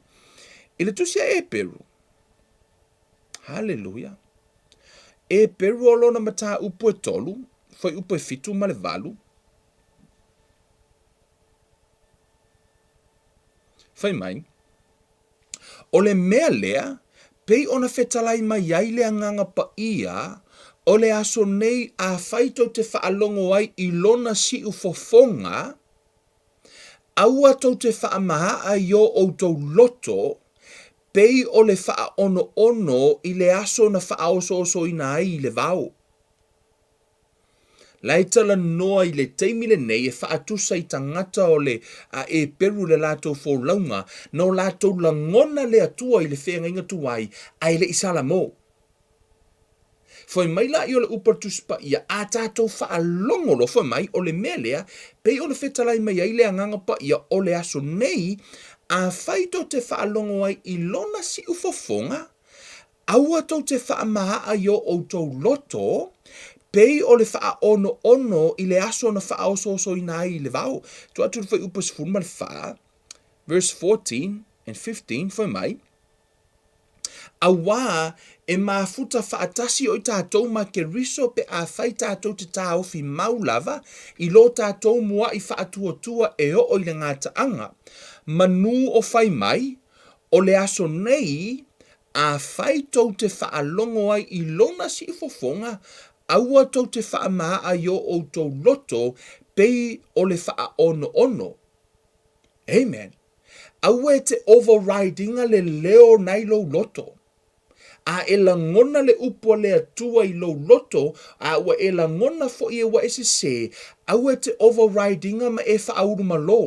I le tusi a Eperu, Haleluia. Eperu o lona mataupu e tolu, fuaiupu e fitu ma le valu. Fai mai, o le mea lea, pei ona fetalai mai ai le Agaga Paia, o le aso nei afai tou te faalogo ai i lona siufofoga, Aua tou te faamaha'a i o outou loto, pei o le faaonoono i le aso na faaosoosoina ai i le vao. La e talanoa i le taimi lenei e faatusa i tagata o le a Eperu le latou folauga, na o latou lagona le Atua i le feagaiga tuai, ae le i Salamo. Fai mai laia o le upu a le Tusi Paia, a tatou faalogo loa, fai mai, o le mea lea, pei ona fetalai mai ai le Agaga Paia o le aso nei, afai tou te faalogo ai i lona siufofoga, aua tou te faamaha'a i o outou loto, pei o le faaonoono i le aso na faaosoosoina ai i le vao. Tuu atu i le fuaiupu 14, verse 14 and 15, fai mai, Auā, e mafuta faatasi oi tatou ma Keriso pe afai tatou te taofi mau lava i lo tatou muaʻi faatuatua e oo i le gataaga. Manū o fai mai, o le aso nei, afai tou te faalogo ai i lona siufofoga, aua tou te faamahaʻa i o outou loto pei o le faaonoono. Amen. Aua e te overriding-a le leo na i lou loto. A e lagona le upu a le Atua i lou loto, a ua e lagona foi e ua e sesē, aua e te overriding-a ma e faaulumalō.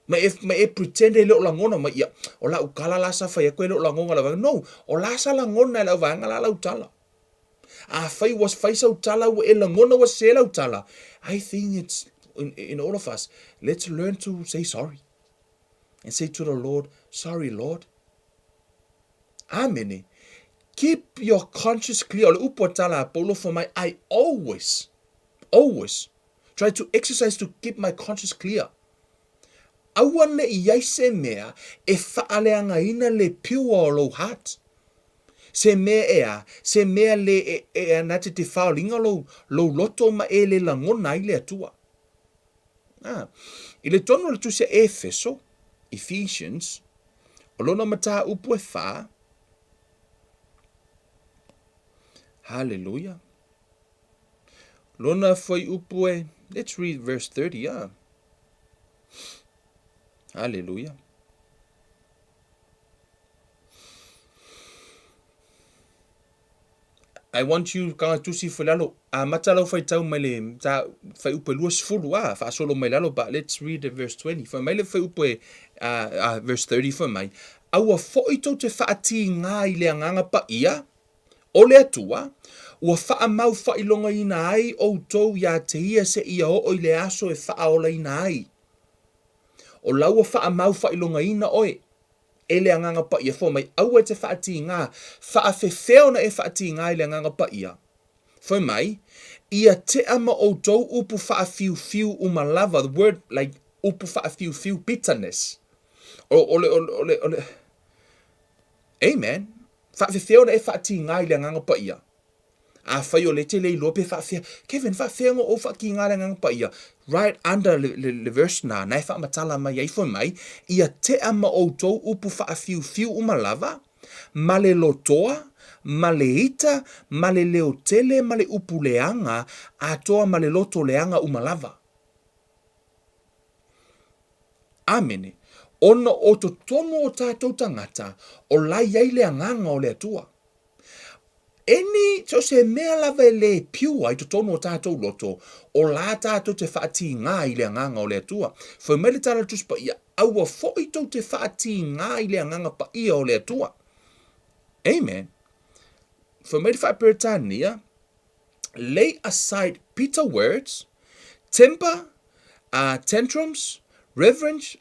Ma e, ma e pretend e le o lagona mai ia, o lau tala la sa fai atu e le o lagona lau vaega. No, o la sa lagona e lau vaega la lau tala. Afai ua fai sau tala ua e lagona ua sese lau tala, I think it's in, in all of us, let's learn to say sorry. And say to the Lord, sorry Lord. Amene. Keep your conscience clear. O le upu a tala a Paulo fai mai, I always, always try to exercise to keep my conscience clear. Aua ne i ai se mea e faaleagaina le pure o lou heart. Se mea e a, se mea le e, e ana te te whaolinga lou, lou loto ma e le lagona ai le Atua. Ah, i le tonu o le tusi a Efeso, Ephesians, o lona mataupu e whā, Hallelujah. Lona fuaiupu e, let's read verse 30, ah. Hallelujah. I want you ka tusi fo lalo a mata lau faitau mai le ta fuaiupu e 20 a faasolo mai lalo but let's read the verse 20 fai mai le fuaiupu e uh, uh, verse 30 fai mai aua foi tou te faatīgā i le agaga paia o le Atua, ua faamau faailogaina ai outou iā te ia seia oo i le aso e faaolaina ai. O la ua faamau faailogaina oe e le Agaga Paia fai mai, aua e te faatīgā, faafefea ona e faatīgā i le Agaga Paia? Fai mai, ia tea ma outou upu faafiufiu uma lava, the word like upu faafiufiu, bitterness. O, o le, o le, o le, o le, amen. Faafefea ona e faatīgā i le Agaga Paia? Afai o lea e te le iloa pe faafefea, Kevin, faafefea ona ou faatīgā i le Agaga Paia? Right under le, le, le verse na, na e faamatala mai ai fai mai, ia tea ma outou upu faafiufiu uma lava, ma le lotoa, ma le ita, ma le leotele, ma le upu leaga, atoa ma le loto leaga uma lava. Amene. Ona o totonu o tatou tagata, o la i ai le Agaga o le Atua. Any, so se mea lava e le pure i totonu o tatou loto, o la tatou te faatīgā i le Agaga o le Atua. Fai mai le tala a le Tusi Paia, aua foi tou te faatīgā i le Agaga Paia o le Atua. Amen. Fai mai le Faa-Peretania, lay aside bitter words, temper, tantrums, reverence,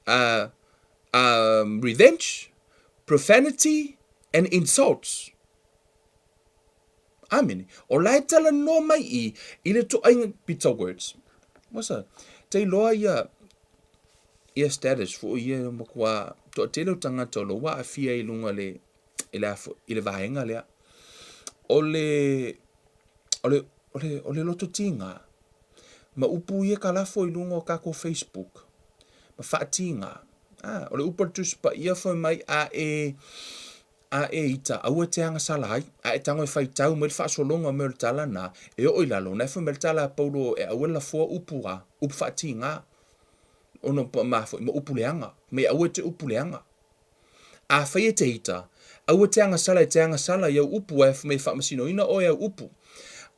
revenge, profanity, and insults. Amene. O la e talanoa mai i, i le toaiga bitter words. What's that? Te iloa ia, ia status foi ia matua toatele o tagata o lo o aafia i luga le, i le, i le vaega lea. O le, o le, o le, o le loto tīgā, ma upu ia ka lafo i luga o kākou Facebook, ma faatīgā. Ah, o le upu a le Tusi Paia fai mai a e, a e ita, aua e te agasala ai, a e tago e faitau mai le faasologa mai o le tala na, e oo i lalo, na e fai mai le tala a Paulo e aua e lafoa upu a, upu faatīgā, ona ma foi, ma upu leaga, mai aua e te upu leaga. Afai e te ita, aua te agasala e te agasala i au upu ae me faamasinoina oe au upu.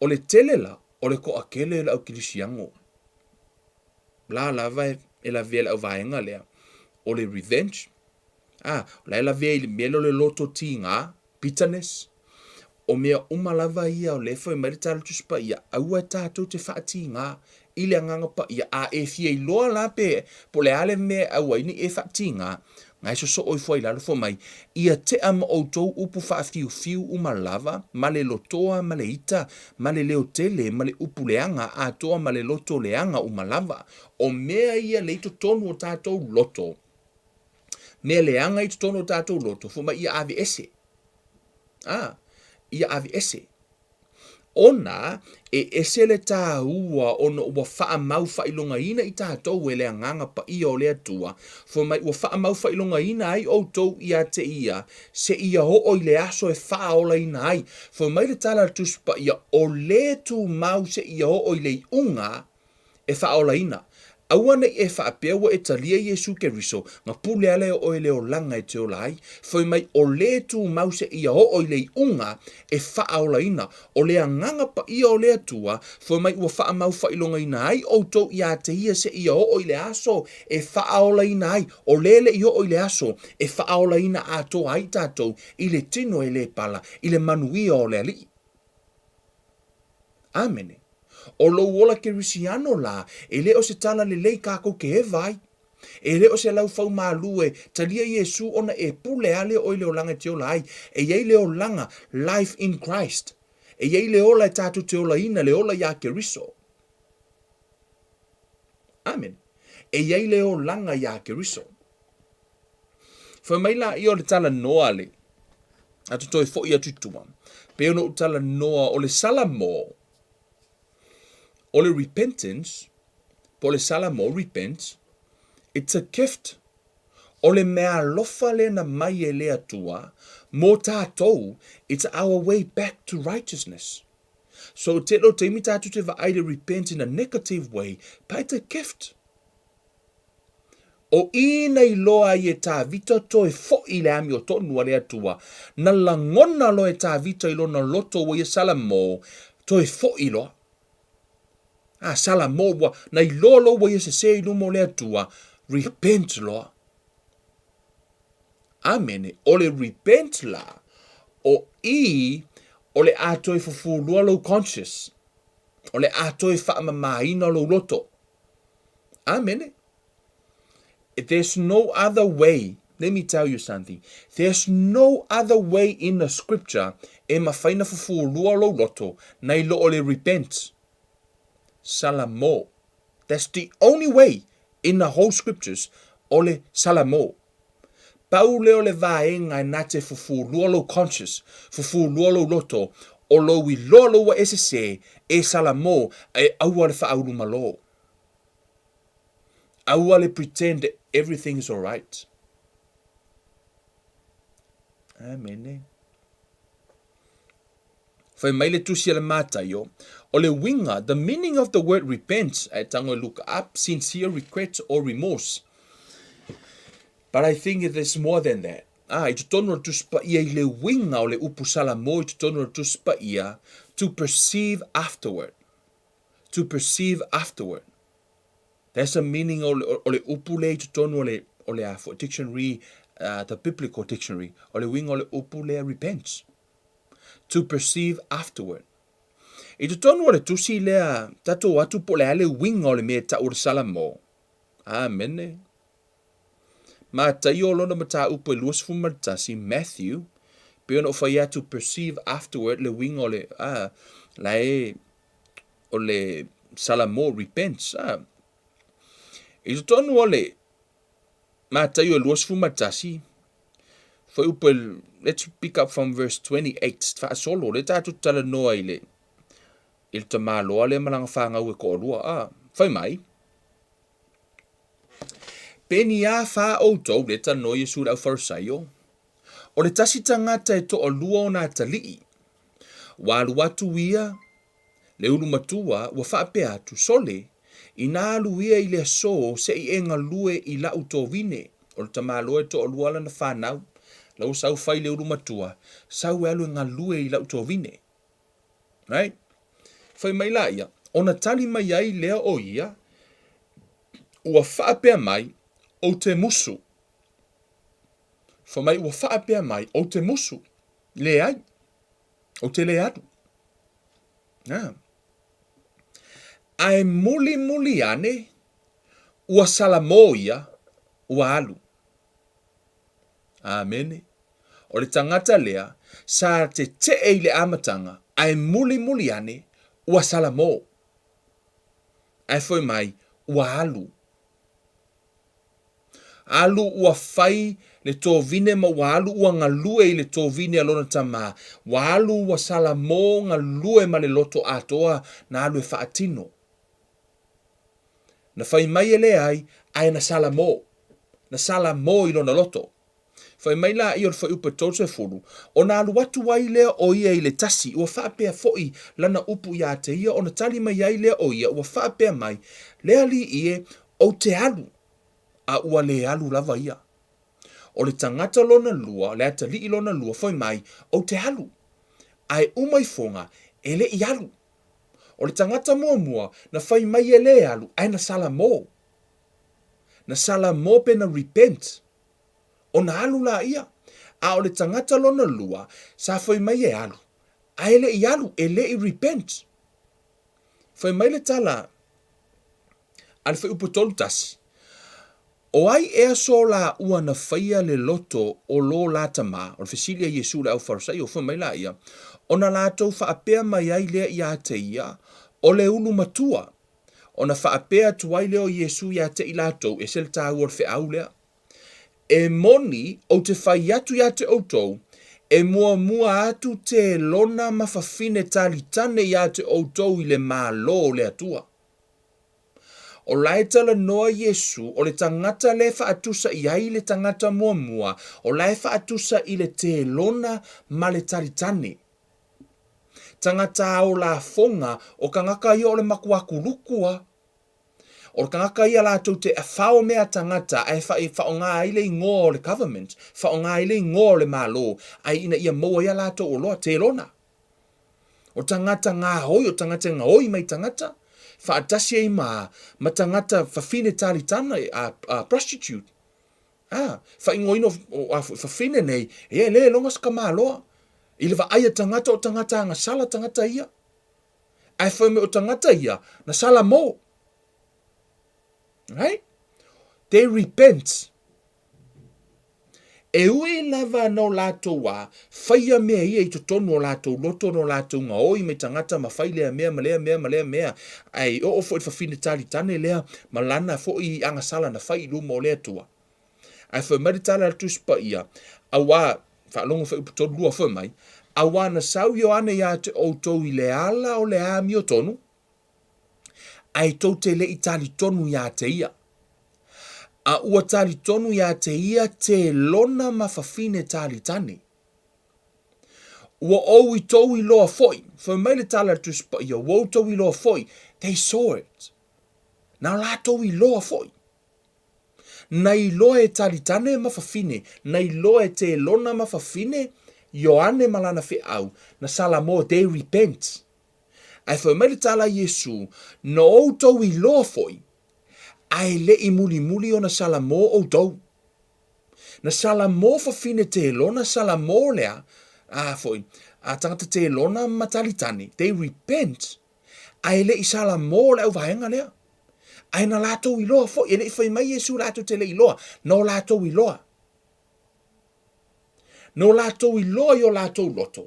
O le tele la, o le toatele o le au kilisiano la lava e lavea i le auvaega lea, o le revenge, a, o la e lavea i le mea lea o le loto tigā, bitterness, o mea uma lava ia o lea e fai mai le tala Tusi Paia, aua e tatou te faatigā i le Agaga Paia, a e fia iloa la pe po o le a le mea e aua ai nei e faatigā, na e sosoo ifo ai i lalo fai mai, Ia tea ma outou upu faafiufiu uma lava, ma le lotoa, ma le ita, ma le leotele, ma le upu leaga, atoa ma le loto leaga uma lava. O mea ia le i totonu o tatou loto, mea leaga i totonu o tatou loto, fai mai ia aveese. A, ia aveese. Ona e ese le tāua ona ua faamau faailogaina i tatou e le Agaga Paia o le Atua, fai mai ua faamau faailogaina ai outou ia te ia, seia oo i le aso e faaolaina ai. Fai mai le tala a le Tusi Paia, o le tumau seia oo i le iuga e faaolaina. Aua ne i e faapea ua e talia Iesu Keriso, na pule ala e oe le olaga e te ola ai, fai mai o le tumau seia oo i le iuga e faaolaina. O le Agaga Paia o le Atua, fai mai ua faamau-faailogaina ai outou ia te ia seia oo i le aso e faaolaina ai, o le le i oo i le aso e faaolaina atoa ai tatou i le tino e le pala, i le manuia o le Alii. Amene. O lou ola Kerisiano la, e le o se tala lelei kākou ke eva ai. E le o se laufau malū e talia Iesu ona e pule a lea oe i le olaga e te ola ai. E i ai le olaga, life in Christ. E i ai le ola e tātou te olaina, le ola iā Keriso. Amene. E i ai le olaga iā Keriso. Fai mai laia o le talanoa le, a te toe foʻi atu i tua, pei ona ou talanoa o le Salamo, o le repentance, po o le Salamo, repent, it's a gift. O le meaalofa lea na mai e le Atua mo tātou, it's our way back to righteousness. So, tele o taimi tātou te vaai le repent in a negative way, but it's a gift. O i na iloa ai e Tāvita toe foʻi i le amiotonu a le Atua, na lagona loa e Tāvita i lona loto ua ia Salamo toe foʻi loa. A Salamo ua na iloa loa ua ia sesē i luma o le Atua, repent loa. Amene. O le repent la, o i o le a toe fufulua lou conscious. O le a toe faamamāina lou loto. Amene. There's no other way. Let me tell you something. There's no other way in the scripture e mafai na fufulua lou loto nai lo o le repent. Salamo. That's the only way in the whole scriptures o le Salamo. Pau lea o le vaega e na te fufulua lou conscious, fufulua lou loto, o lou iloa lou ua e sesē, e Salamo, e aua le faaulumalō. Aua le pretend everything is alright. Amene. Fai mai le tusi a le Mataio, o le uiga, the meaning of the word repent, a e tago e look up, sincere regret or remorse. But I think there's more than that. Ah, i totonu o le Tusi Paia i le uiga o le upu Salamo i totonu o le Tusi Paia, to perceive afterward. To perceive afterward. That's the meaning o le, o le upu lea i totonu o le, o le a dictionary, the biblical dictionary, o le uiga o le upu lea repent. To perceive afterward. I totonu o le tusi lea, tatou atu po o le a le uiga o le mea e tau o le Salamo. Amene. Mataio lona mataupu e 21, Matthew, pei ona ou fai atu perceive afterward le uiga o le, ah, la e, o le Salamo repents. Ah. I totonu o le Mataio e 21, fuaiupu e, let's pick up from verse 28, faasolo, lea tatou te talanoa i le, i le tamaloa lea ma lana fanau e toalua. Ah, fai mai, Peni a whā outou, lea talanoa Iesu i le aufarisaio, o le tasi tagata e toalua ona atalii, ua alu atu ia Le ulu matua ua faapea atu, Sole, inā alu ia i le aso se i e galue i laʻu tovine, o le tamaloa e toalua lana fanau, la ua sau fai le ulu matua, sau e alu e galue i laʻu tovine. Right? Fai mai la ia, ona tali mai ai lea o ia, ua faapea mai, ou te musu. Fai mai ua faapea mai, ou te musu. Leai. Ou te le alu. Ah. Ae mulimuli ane, ua salamō ia, ua alu. Amene. O le tagata lea, sa tetee i le amataga, ae mulimuli ane, ua salamō. Ae foi mai, ua alu. Alu ua fai le tovine ma ua alu ua galue i le tovine a lona tama, ua alu ua salamo galue ma le loto atoa na alu e faatino. Na fai mai e leai, ae na salamo. Na salamo i lona loto. Fai mai la ia o le fuaiupu e 30, ona alu atu ai lea o ia i le tasi, ua faapea foi lana upu ia te ia, ona tali mai ai lea o ia, ua faapea mai, Le Alii e, Ou te alu, a ua lē alu lava ia. O le tagata lona lua, le atalii lona lua, fai mai, Ou te alu. Ae uma ifoga, e le i alu. O le tagata muamua, na fai mai e lē alu, ae na salamo. Na salamo pe na repent, ona alu laia. A o le tagata lona lua, sa fai mai e alu, ae le i alu, e le i repent. Fai mai le tala a le fuaiupu 31, O ai ea so laua na faia le loto o lo la tamā? O le fesili a Iesu i le au Farisaio, fai mai laia, Ona latou faapea mai ai lea ia te ia, O le ulu matua. Ona faapea atu ai lea o Iesu ia te i latou, Ese le taua o le feau lea. E moni, ou te fai atu ia te outou, e muamua atu te lona ma fafine talitane ia te outou i le Malo o le Atua. O la e talanoa Iesu, o le tagata lea e faatusa i ai le tagata muamua, o la e faatusa i le telona ma le talitane. Tagata ao lafoga, o kangaka ia o le makuakuluku a. O le kangaka ia latou te fao mea tagata ae faoga ai le igoa o le government, faoga ai le igoa o le Malo, ae ina ia maua ai a latou oloa, telona. O tagata gaoi, o tagata e gaoi mai tagata, faatasi ai ma, ma tagata fafine talitana, a, a prostitute. A, faaigoaina o, o a foi fafine nei, ia e le loga se tamaloa. I le vaai a tagata o tagata agasala tagata ia. Ae fai mai o tagata ia, na salamo. Right? They repent. E ui lava no latou a faia mea ia i totonu o latou loto no latou gaoi mai tagata ma fai lea mea ma lea mea ma lea mea, ae oo foi i le fafine talitane lea ma lana foi agasala na fai i luma o le Atua. Ae fai mai le tala a le Tusi Paia, Auā, faalogo fuaiupu 32 fai mai, Auā na sau Ioane ia te outou i le ala o le amiotonu, ae tou te le i talitonu iā te ia. A ua talitonu iā te ia te lona ma fafine talitane. Ua ou i tou iloa foi, fai mai le tala a le Tusi Paia, ua outou iloa foi, they saw it. Na latou iloa foi. Na iloa e Talitane ma fafine, na iloa e Telona ma fafine, Ioane ma lana feau, na Salamo, they repent. Ae fai mai le tala a Iesu, Na outou iloa foi, ae le i mulimuli ona salamo outou. Na salamo fafine Telona, salamo lea, a foi, a tagata Telona ma Talitane, they repent, ae le i salamo le auvaega lea. Ae na latou iloa foi, e le i fai mai Iesu latou te le iloa, na o latou iloa. Na o latou iloa i o latou loto,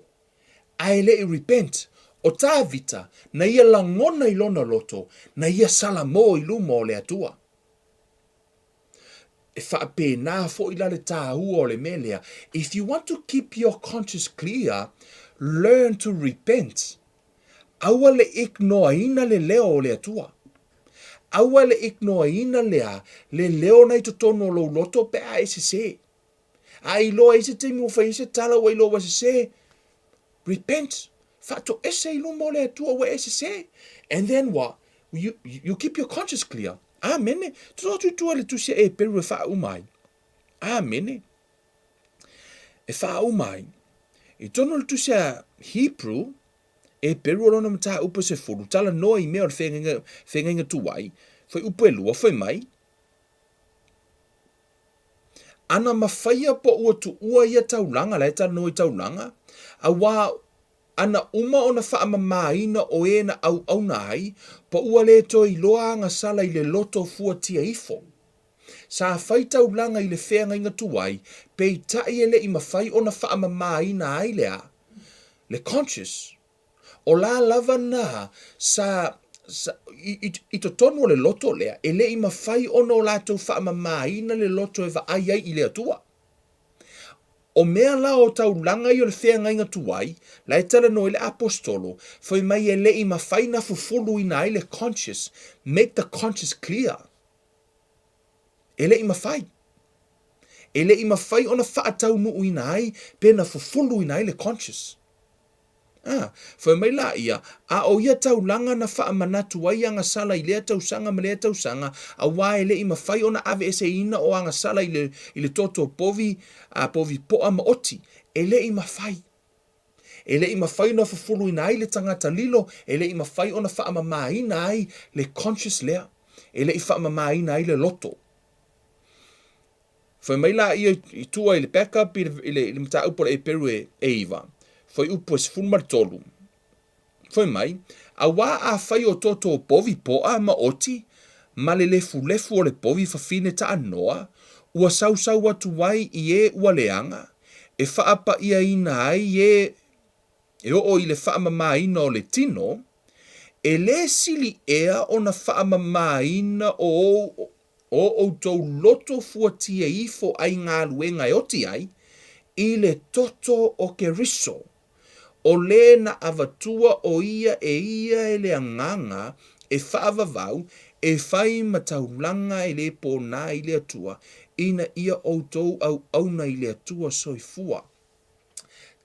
ae le i repent. O Tavita, na ia lagona i lona loto, na ia salamo i luma o le Atua. E faapena foi la le tāua o le mea lea. If you want to keep your conscience clear, learn to repent. Aua le ignoaina le leo o le Atua. Aua le ignoaina lea le leo na i totonu o lou loto pe a e sesē. A e iloa i se taimi ua fai ai se tala ua iloa ua sesē, repent, faatoese i luma o le Atua ua e sesē. And then what? You, you keep your conscience clear. Amene. Tutu atu i tua i le tusi a Eperu e faauma ai. Amene. E faauma ai. I tonu o le tusi a Hebrew, Eperu o lona mataupu e sefulu, talanoa i mea o le feagaiga, feagaiga tuai, fuaiupu e lua, fai mai, Ana mafaia po ua tuua ia taulaga, la e talanoa i taulaga, auā ana uma ona faamamāina o e na auauna ai, po ua le toe iloa agasala i le loto fuatia ifo. Sa fai taulaga i le feagaiga tuai, peitai e le i mafai ona faamamāina ai le a? Le conscious. O la lava na sa, sa, i, i, i totonu o le loto lea, e le i mafai ona o latou faamamāina le loto e vaai ai i le Atua. O mea la o taulaga ia o le feagaiga tuai, la e talanoa ai le Aposetolo, fai mai e le i mafai na fufuluina ai le conscious, make the conscious clear. E le i mafai. E le i mafai ona faataunuuina ai pe na fufuluina ai le conscious. A, fai mai laia, a o ia taulaga na faamanatu ai agasala i lea tausaga ma lea tausaga, auā e le i mafai ona aveeseina o agasala i le, i le toto povi, a, povi poa ma oti. E le i mafai. E le i mafai ona fufuluina ai le tagata lilo, e le i mafai ona faamamaina ai le conscious lea. E le i faamamaina ai le loto. Fai mai laia i tua i le backup i le, i le, i le mataupu a le Eperu e, e 9, fuaiupu e 13. Fai mai, Auā afai o toto povi poa ma oti, ma le lefulefu o le povi fafine taanoa, ua sausau atu ai i e ua leaga, e faapaʻiaina ai e e oo i le faamamaina o le tino, e lē sili ea ona faamamaina o ou o outou loto fuatia ifo ai galuega e oti ai, i le toto o Keriso, o lē na avatua o ia e ia e le Agaga e faavavau, e fai ma taulaga e lē pōnā i le Atua, ina ia outou auauna i le Atua soifua.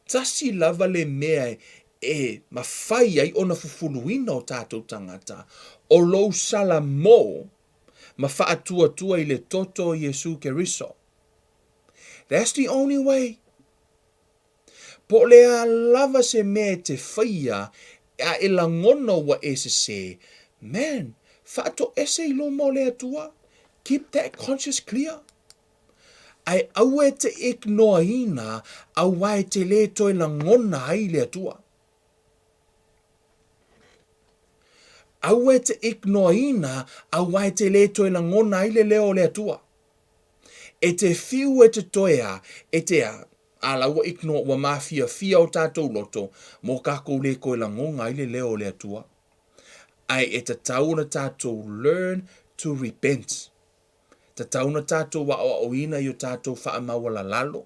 Tasi lava le mea e mafai ai ona fufuluina o tatou tagata, o lou salamo ma faatuatua i le toto o Iesu Keriso. That's the only way. Po o le a lava se mea e te faia a e lagona ua e sesē, man, faatoese i luma o le Atua. Keep that conscience clear. Ae aua e te ignoaina auā e te lē toe lagona ai le Atua. Aua e te ignoaina auā e te lē toe lagona ai le leo o le Atua. E te whiu e te toe a, e te a, a la ua ignore, ua mafiafia o tatou loto mo kakou le koe lagoga ai le leo o le Atua. Ae e tatau ona tatou learn to repent. Tatau ona tatou aoaoina i o tatou faamaualalalo,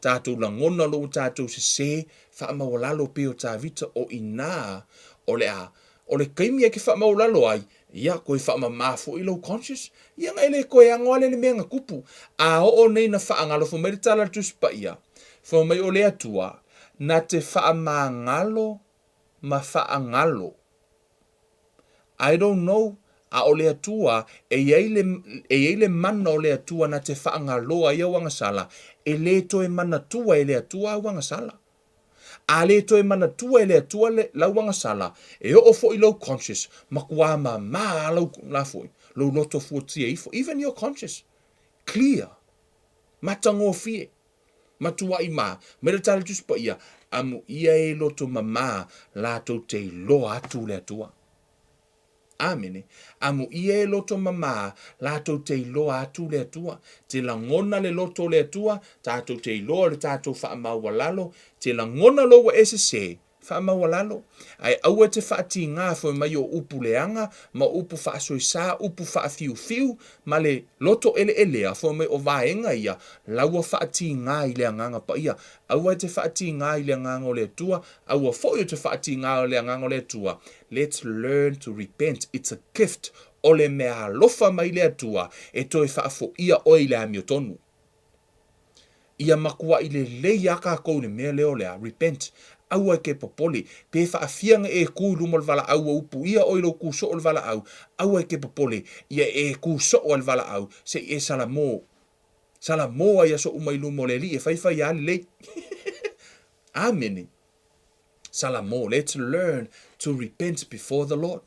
tatou lagona lo tatou sesē, faamaualalo pei o Tavita o inā o le a O le taimi e ke faamaualalo ai, ia, koe faamamā foi lou conscious, ia na e le koe ago ale le mea na tupu. A oo nei na faagalo, fai mai le tala a le Tusi Paia, fai mai o le Atua, na te faamagalo ma faagalo. I don't know, a o le Atua, e i ai le, e i ai le mana o le Atua na te faagaloa ai au agasala, e le toe manatua e le Atua au agasala. A le toe manatua e le Atua le lau agasala, e oo foi lou conscious, makuā māmā a lau la foi, lou loto fuatia ifo, even your conscious, clear, matagofie, matuaʻi mā, mai le tala Tusi Paia, amuia e loto mamā latou te iloa atu le Atua. Āmene. Amuia e loto mamā, lātou te iloa atu le Atua. Te lagona le loto o le Atua, tātou te iloa o le tātou faamaualalo, te lagona lou ua e sesē, faamaualalo. Ae aua e te faatīgā foi mai o upu leaga, ma upu faasoisā, upu faafiufiu, ma le loto eleelea, foi mai o vaega ia, laua faatīgā i le Agaga Paia. Aua e te faatīgā i le Agaga o le Atua, aua foi o te faatīgā o le Agaga o le Atua, Let's learn to repent, it's a gift, o le mea alofa mai le Atua e toe faafoia oe i le amiotonu. Ia makuaʻi lelei a kākou i le mea lea o le a repent. Aua e ke popole, pe faafia na e kū i luma o le valaau ua upu ia oe i lou kū soo o le valaau, aua e ke popole, ia e kū soo a le valaau, se i e salamō. Salamō ai aso uma i luma o le Alii e faifai a lelei. Āmene. Salamo, let's learn to repent before the Lord.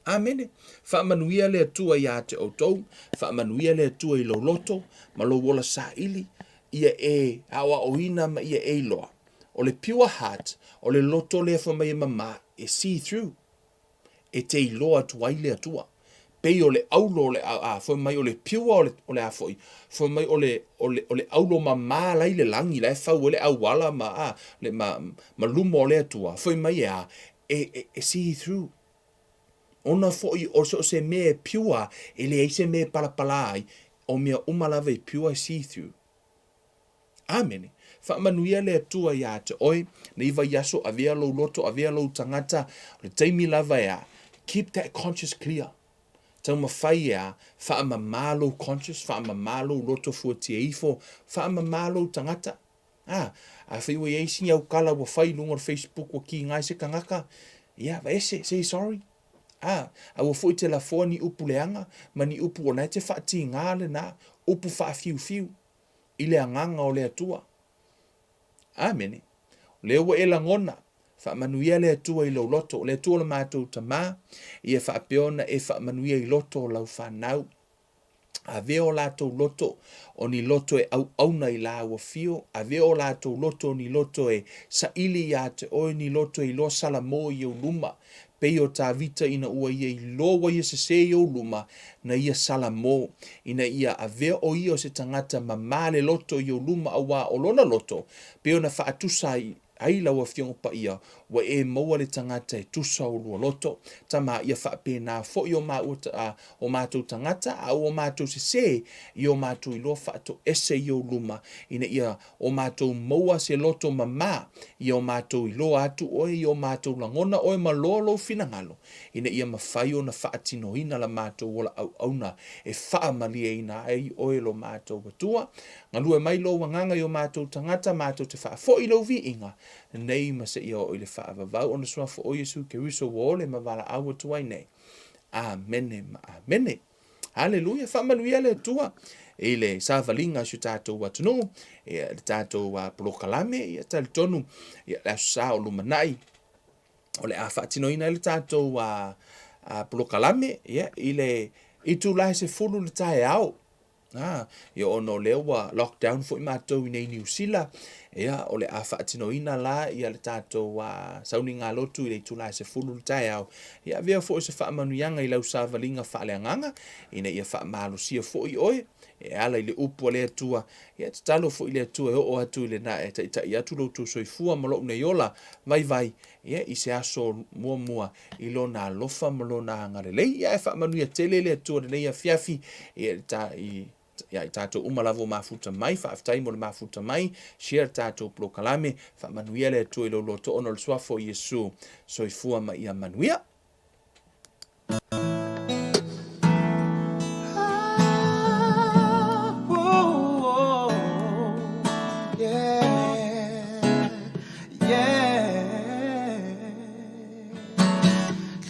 Amene. Faamanuia le Atua iā te outou, faamanuia le Atua i lou loto ma lou ola saili, ia e aoaoina ma ia e iloa. O le pure heart, o le loto lea fai mai e mamā, e see through. e te iloa atu ai le Atua. Pei o le aulo o le, a, fai mai o le pure o le, o le a foi, fai mai o le, o le, o le aulo mamā la i le lagi, la e fau ai le auala ma, a, le, ma, ma luma o le Atua, fai mai e a, e, e, e see through. Ona foi o so o se mea e pure, e leai se mea e palapala ai, o mea uma lava e pure e see through. Āmene. Faamanuia le Atua iā te oe, nei vaiaso, avea lou loto, avea lou tagata, o le taimi lava e a, keep that conscious clear. Taumafai e a, faamamā lou conscious, faamamā lou loto fuatia ifo, faamamā lou tagata. A, afai ua i ai sina aukala ua fai i luga o le Facebook ua kiga ai se tagata, ia, aveese, say sorry. A, aua foi e te lafoa ni upu leaga ma ni upu o lena e te faatiga lena upu faafiufiu i le agaga o le Atua. Amene. O lea ua e lagona, faamanuia le Atua i lou loto. O le Atua o le matou Tama, ia faapea ona e faamanuia i loto o lau fanau. Avea o latou loto o ni loto e auauna i lāua fio, avea o latou loto o ni loto e saili iā te oe, ni loto e iloa salamo i ou luma, pei o Tavita ina ua ia iloa ua ia sesē i ou luma, na ia salamo, ina ia avea ʻo ia o se tagata mamā le loto i ou luma auā o lona loto, pei ona faatusa ai ai lau Afioga Paia, ua e maua le tagata e tusa o lua loto. Tama, ia faapena foi o maua, o matou tagata, a ua matou sesē i o matou iloa faatoese i ou luma, ina ia o matou maua se loto mamā, ia o matou iloa atu oe, ia o matou lagona oe ma loa lou finagalo, ina ia mafai ona faatinoina la matou ola auauna e faamalieina ai oe lo matou Atua. Galue mai lou agaga i o matou tagata, matou te faafoi lou viiga nei ma seia oo i le faavavau ona suafa o Iesu Keriso ua ole ma valaau atu ai nei. Amene ma amene. Haleluia, faamanuia le Atua i le savaliga a si o tatou atunuu, ia le tatou polokalame, ia talitonu ia le Aso Sa o lumanai o le a faatinoina ai le tatou polokalame ia i le itula e 10 i le taeao. A, ia ona o lea ua lockdown foi matou i nei Niu Sila, ia o le a faatinoina la ia le tatou sauniga lotu i le itula e 10 i le taeao. Ia avea foi o se faamanuiaga i lau savaliga faaleagaga, ina ia faamalosia foi oe e ala i le upu a le Atua. Ia tatalo foi i le Atua e oo atu i lena e taitai atu lo outou soifua ma lou nei ola vaivai, ia i se aso muamua i lona alofa ma lona agalelei. Ia ae faamanuia tele le Atua i lenei afiafi ia i ia i tatou uma lava ua mafuta mai. Faafetai mo le mafuta mai. Share le tatou polokalame. Faamanuia le Atua i lou loto ona o le suafa o Iesu. Soifua ma ia manuia.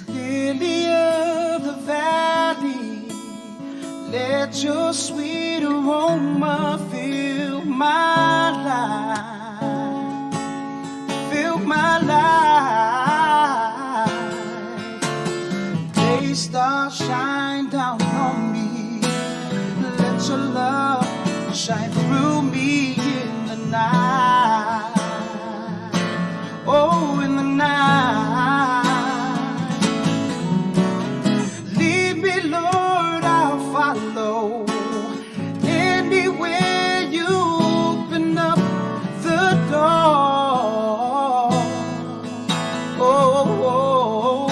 Lily of the valley, let your sweet aroma fill my life, fill my life. Day stars shine down on me, let your love shine through me in the night. Oh, in the night. Lead me, Lord, I'll follow. Anywhere you open up the door. Oh, oh, oh.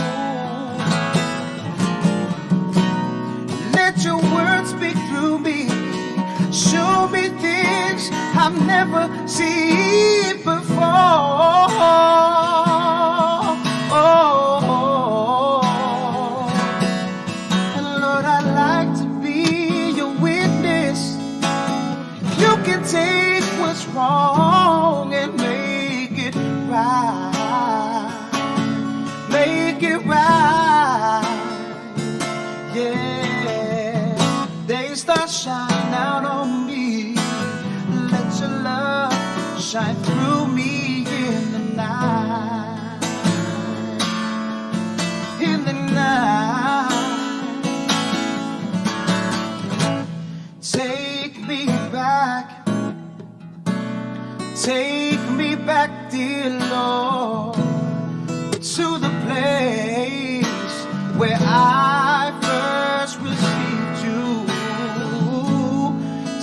Let your words speak through me. Show me things I've never seen before. Oh, and Lord, I'd like to be your witness. You can take what's wrong and make it right. Make it right. Yeah. They start shine out on me. Let your love shine through me in the night. In the night. Take me back. Take me back, dear Lord, to the place where I first received you.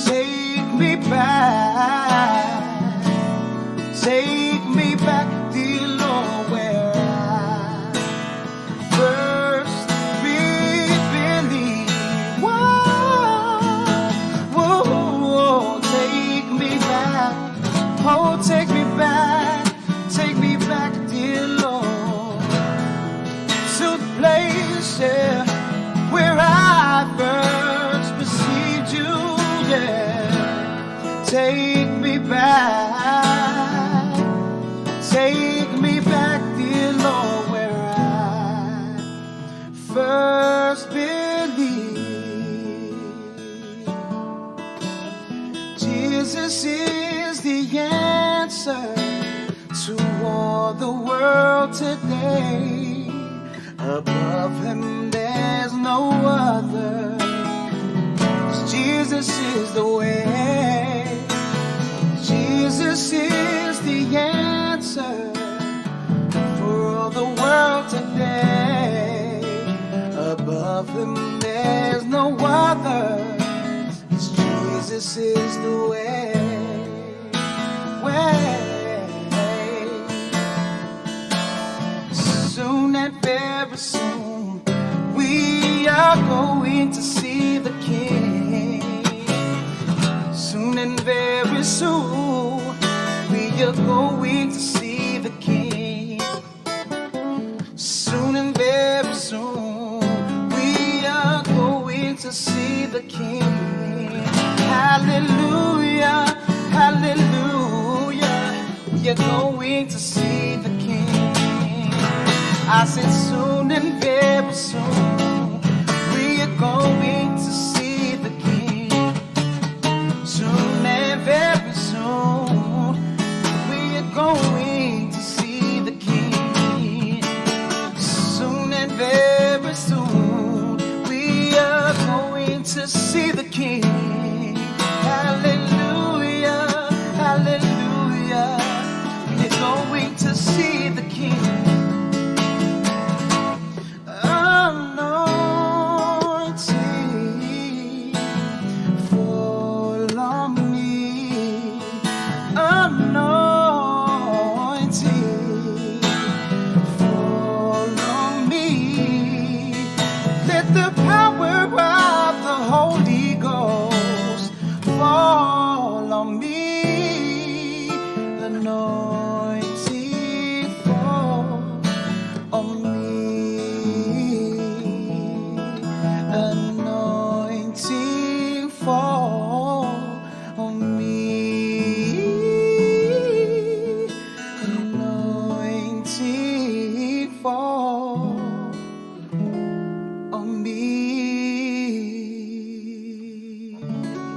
Take me back. Take me back, dear Lord, where I first believed. Whoa, whoa, whoa, take me back. Oh, take me back. Take me back, dear Lord, to the place, yeah, Jesus is the answer to all the world today. Above him, there's no other. 'Cause Jesus is the way. Jesus is the answer for all the world today. Above him, there's no other. 'Cause Jesus is the way. Way. Soon and very soon, we are going to see the King. Soon and very soon, we are going to see the King. Soon and very soon, we are going to see the King. Hallelujah, hallelujah. We are going to see the King. I said, soon and very soon, we are going to see the King. Soon and very soon, we are going to see the King. Soon and very soon, we are going to see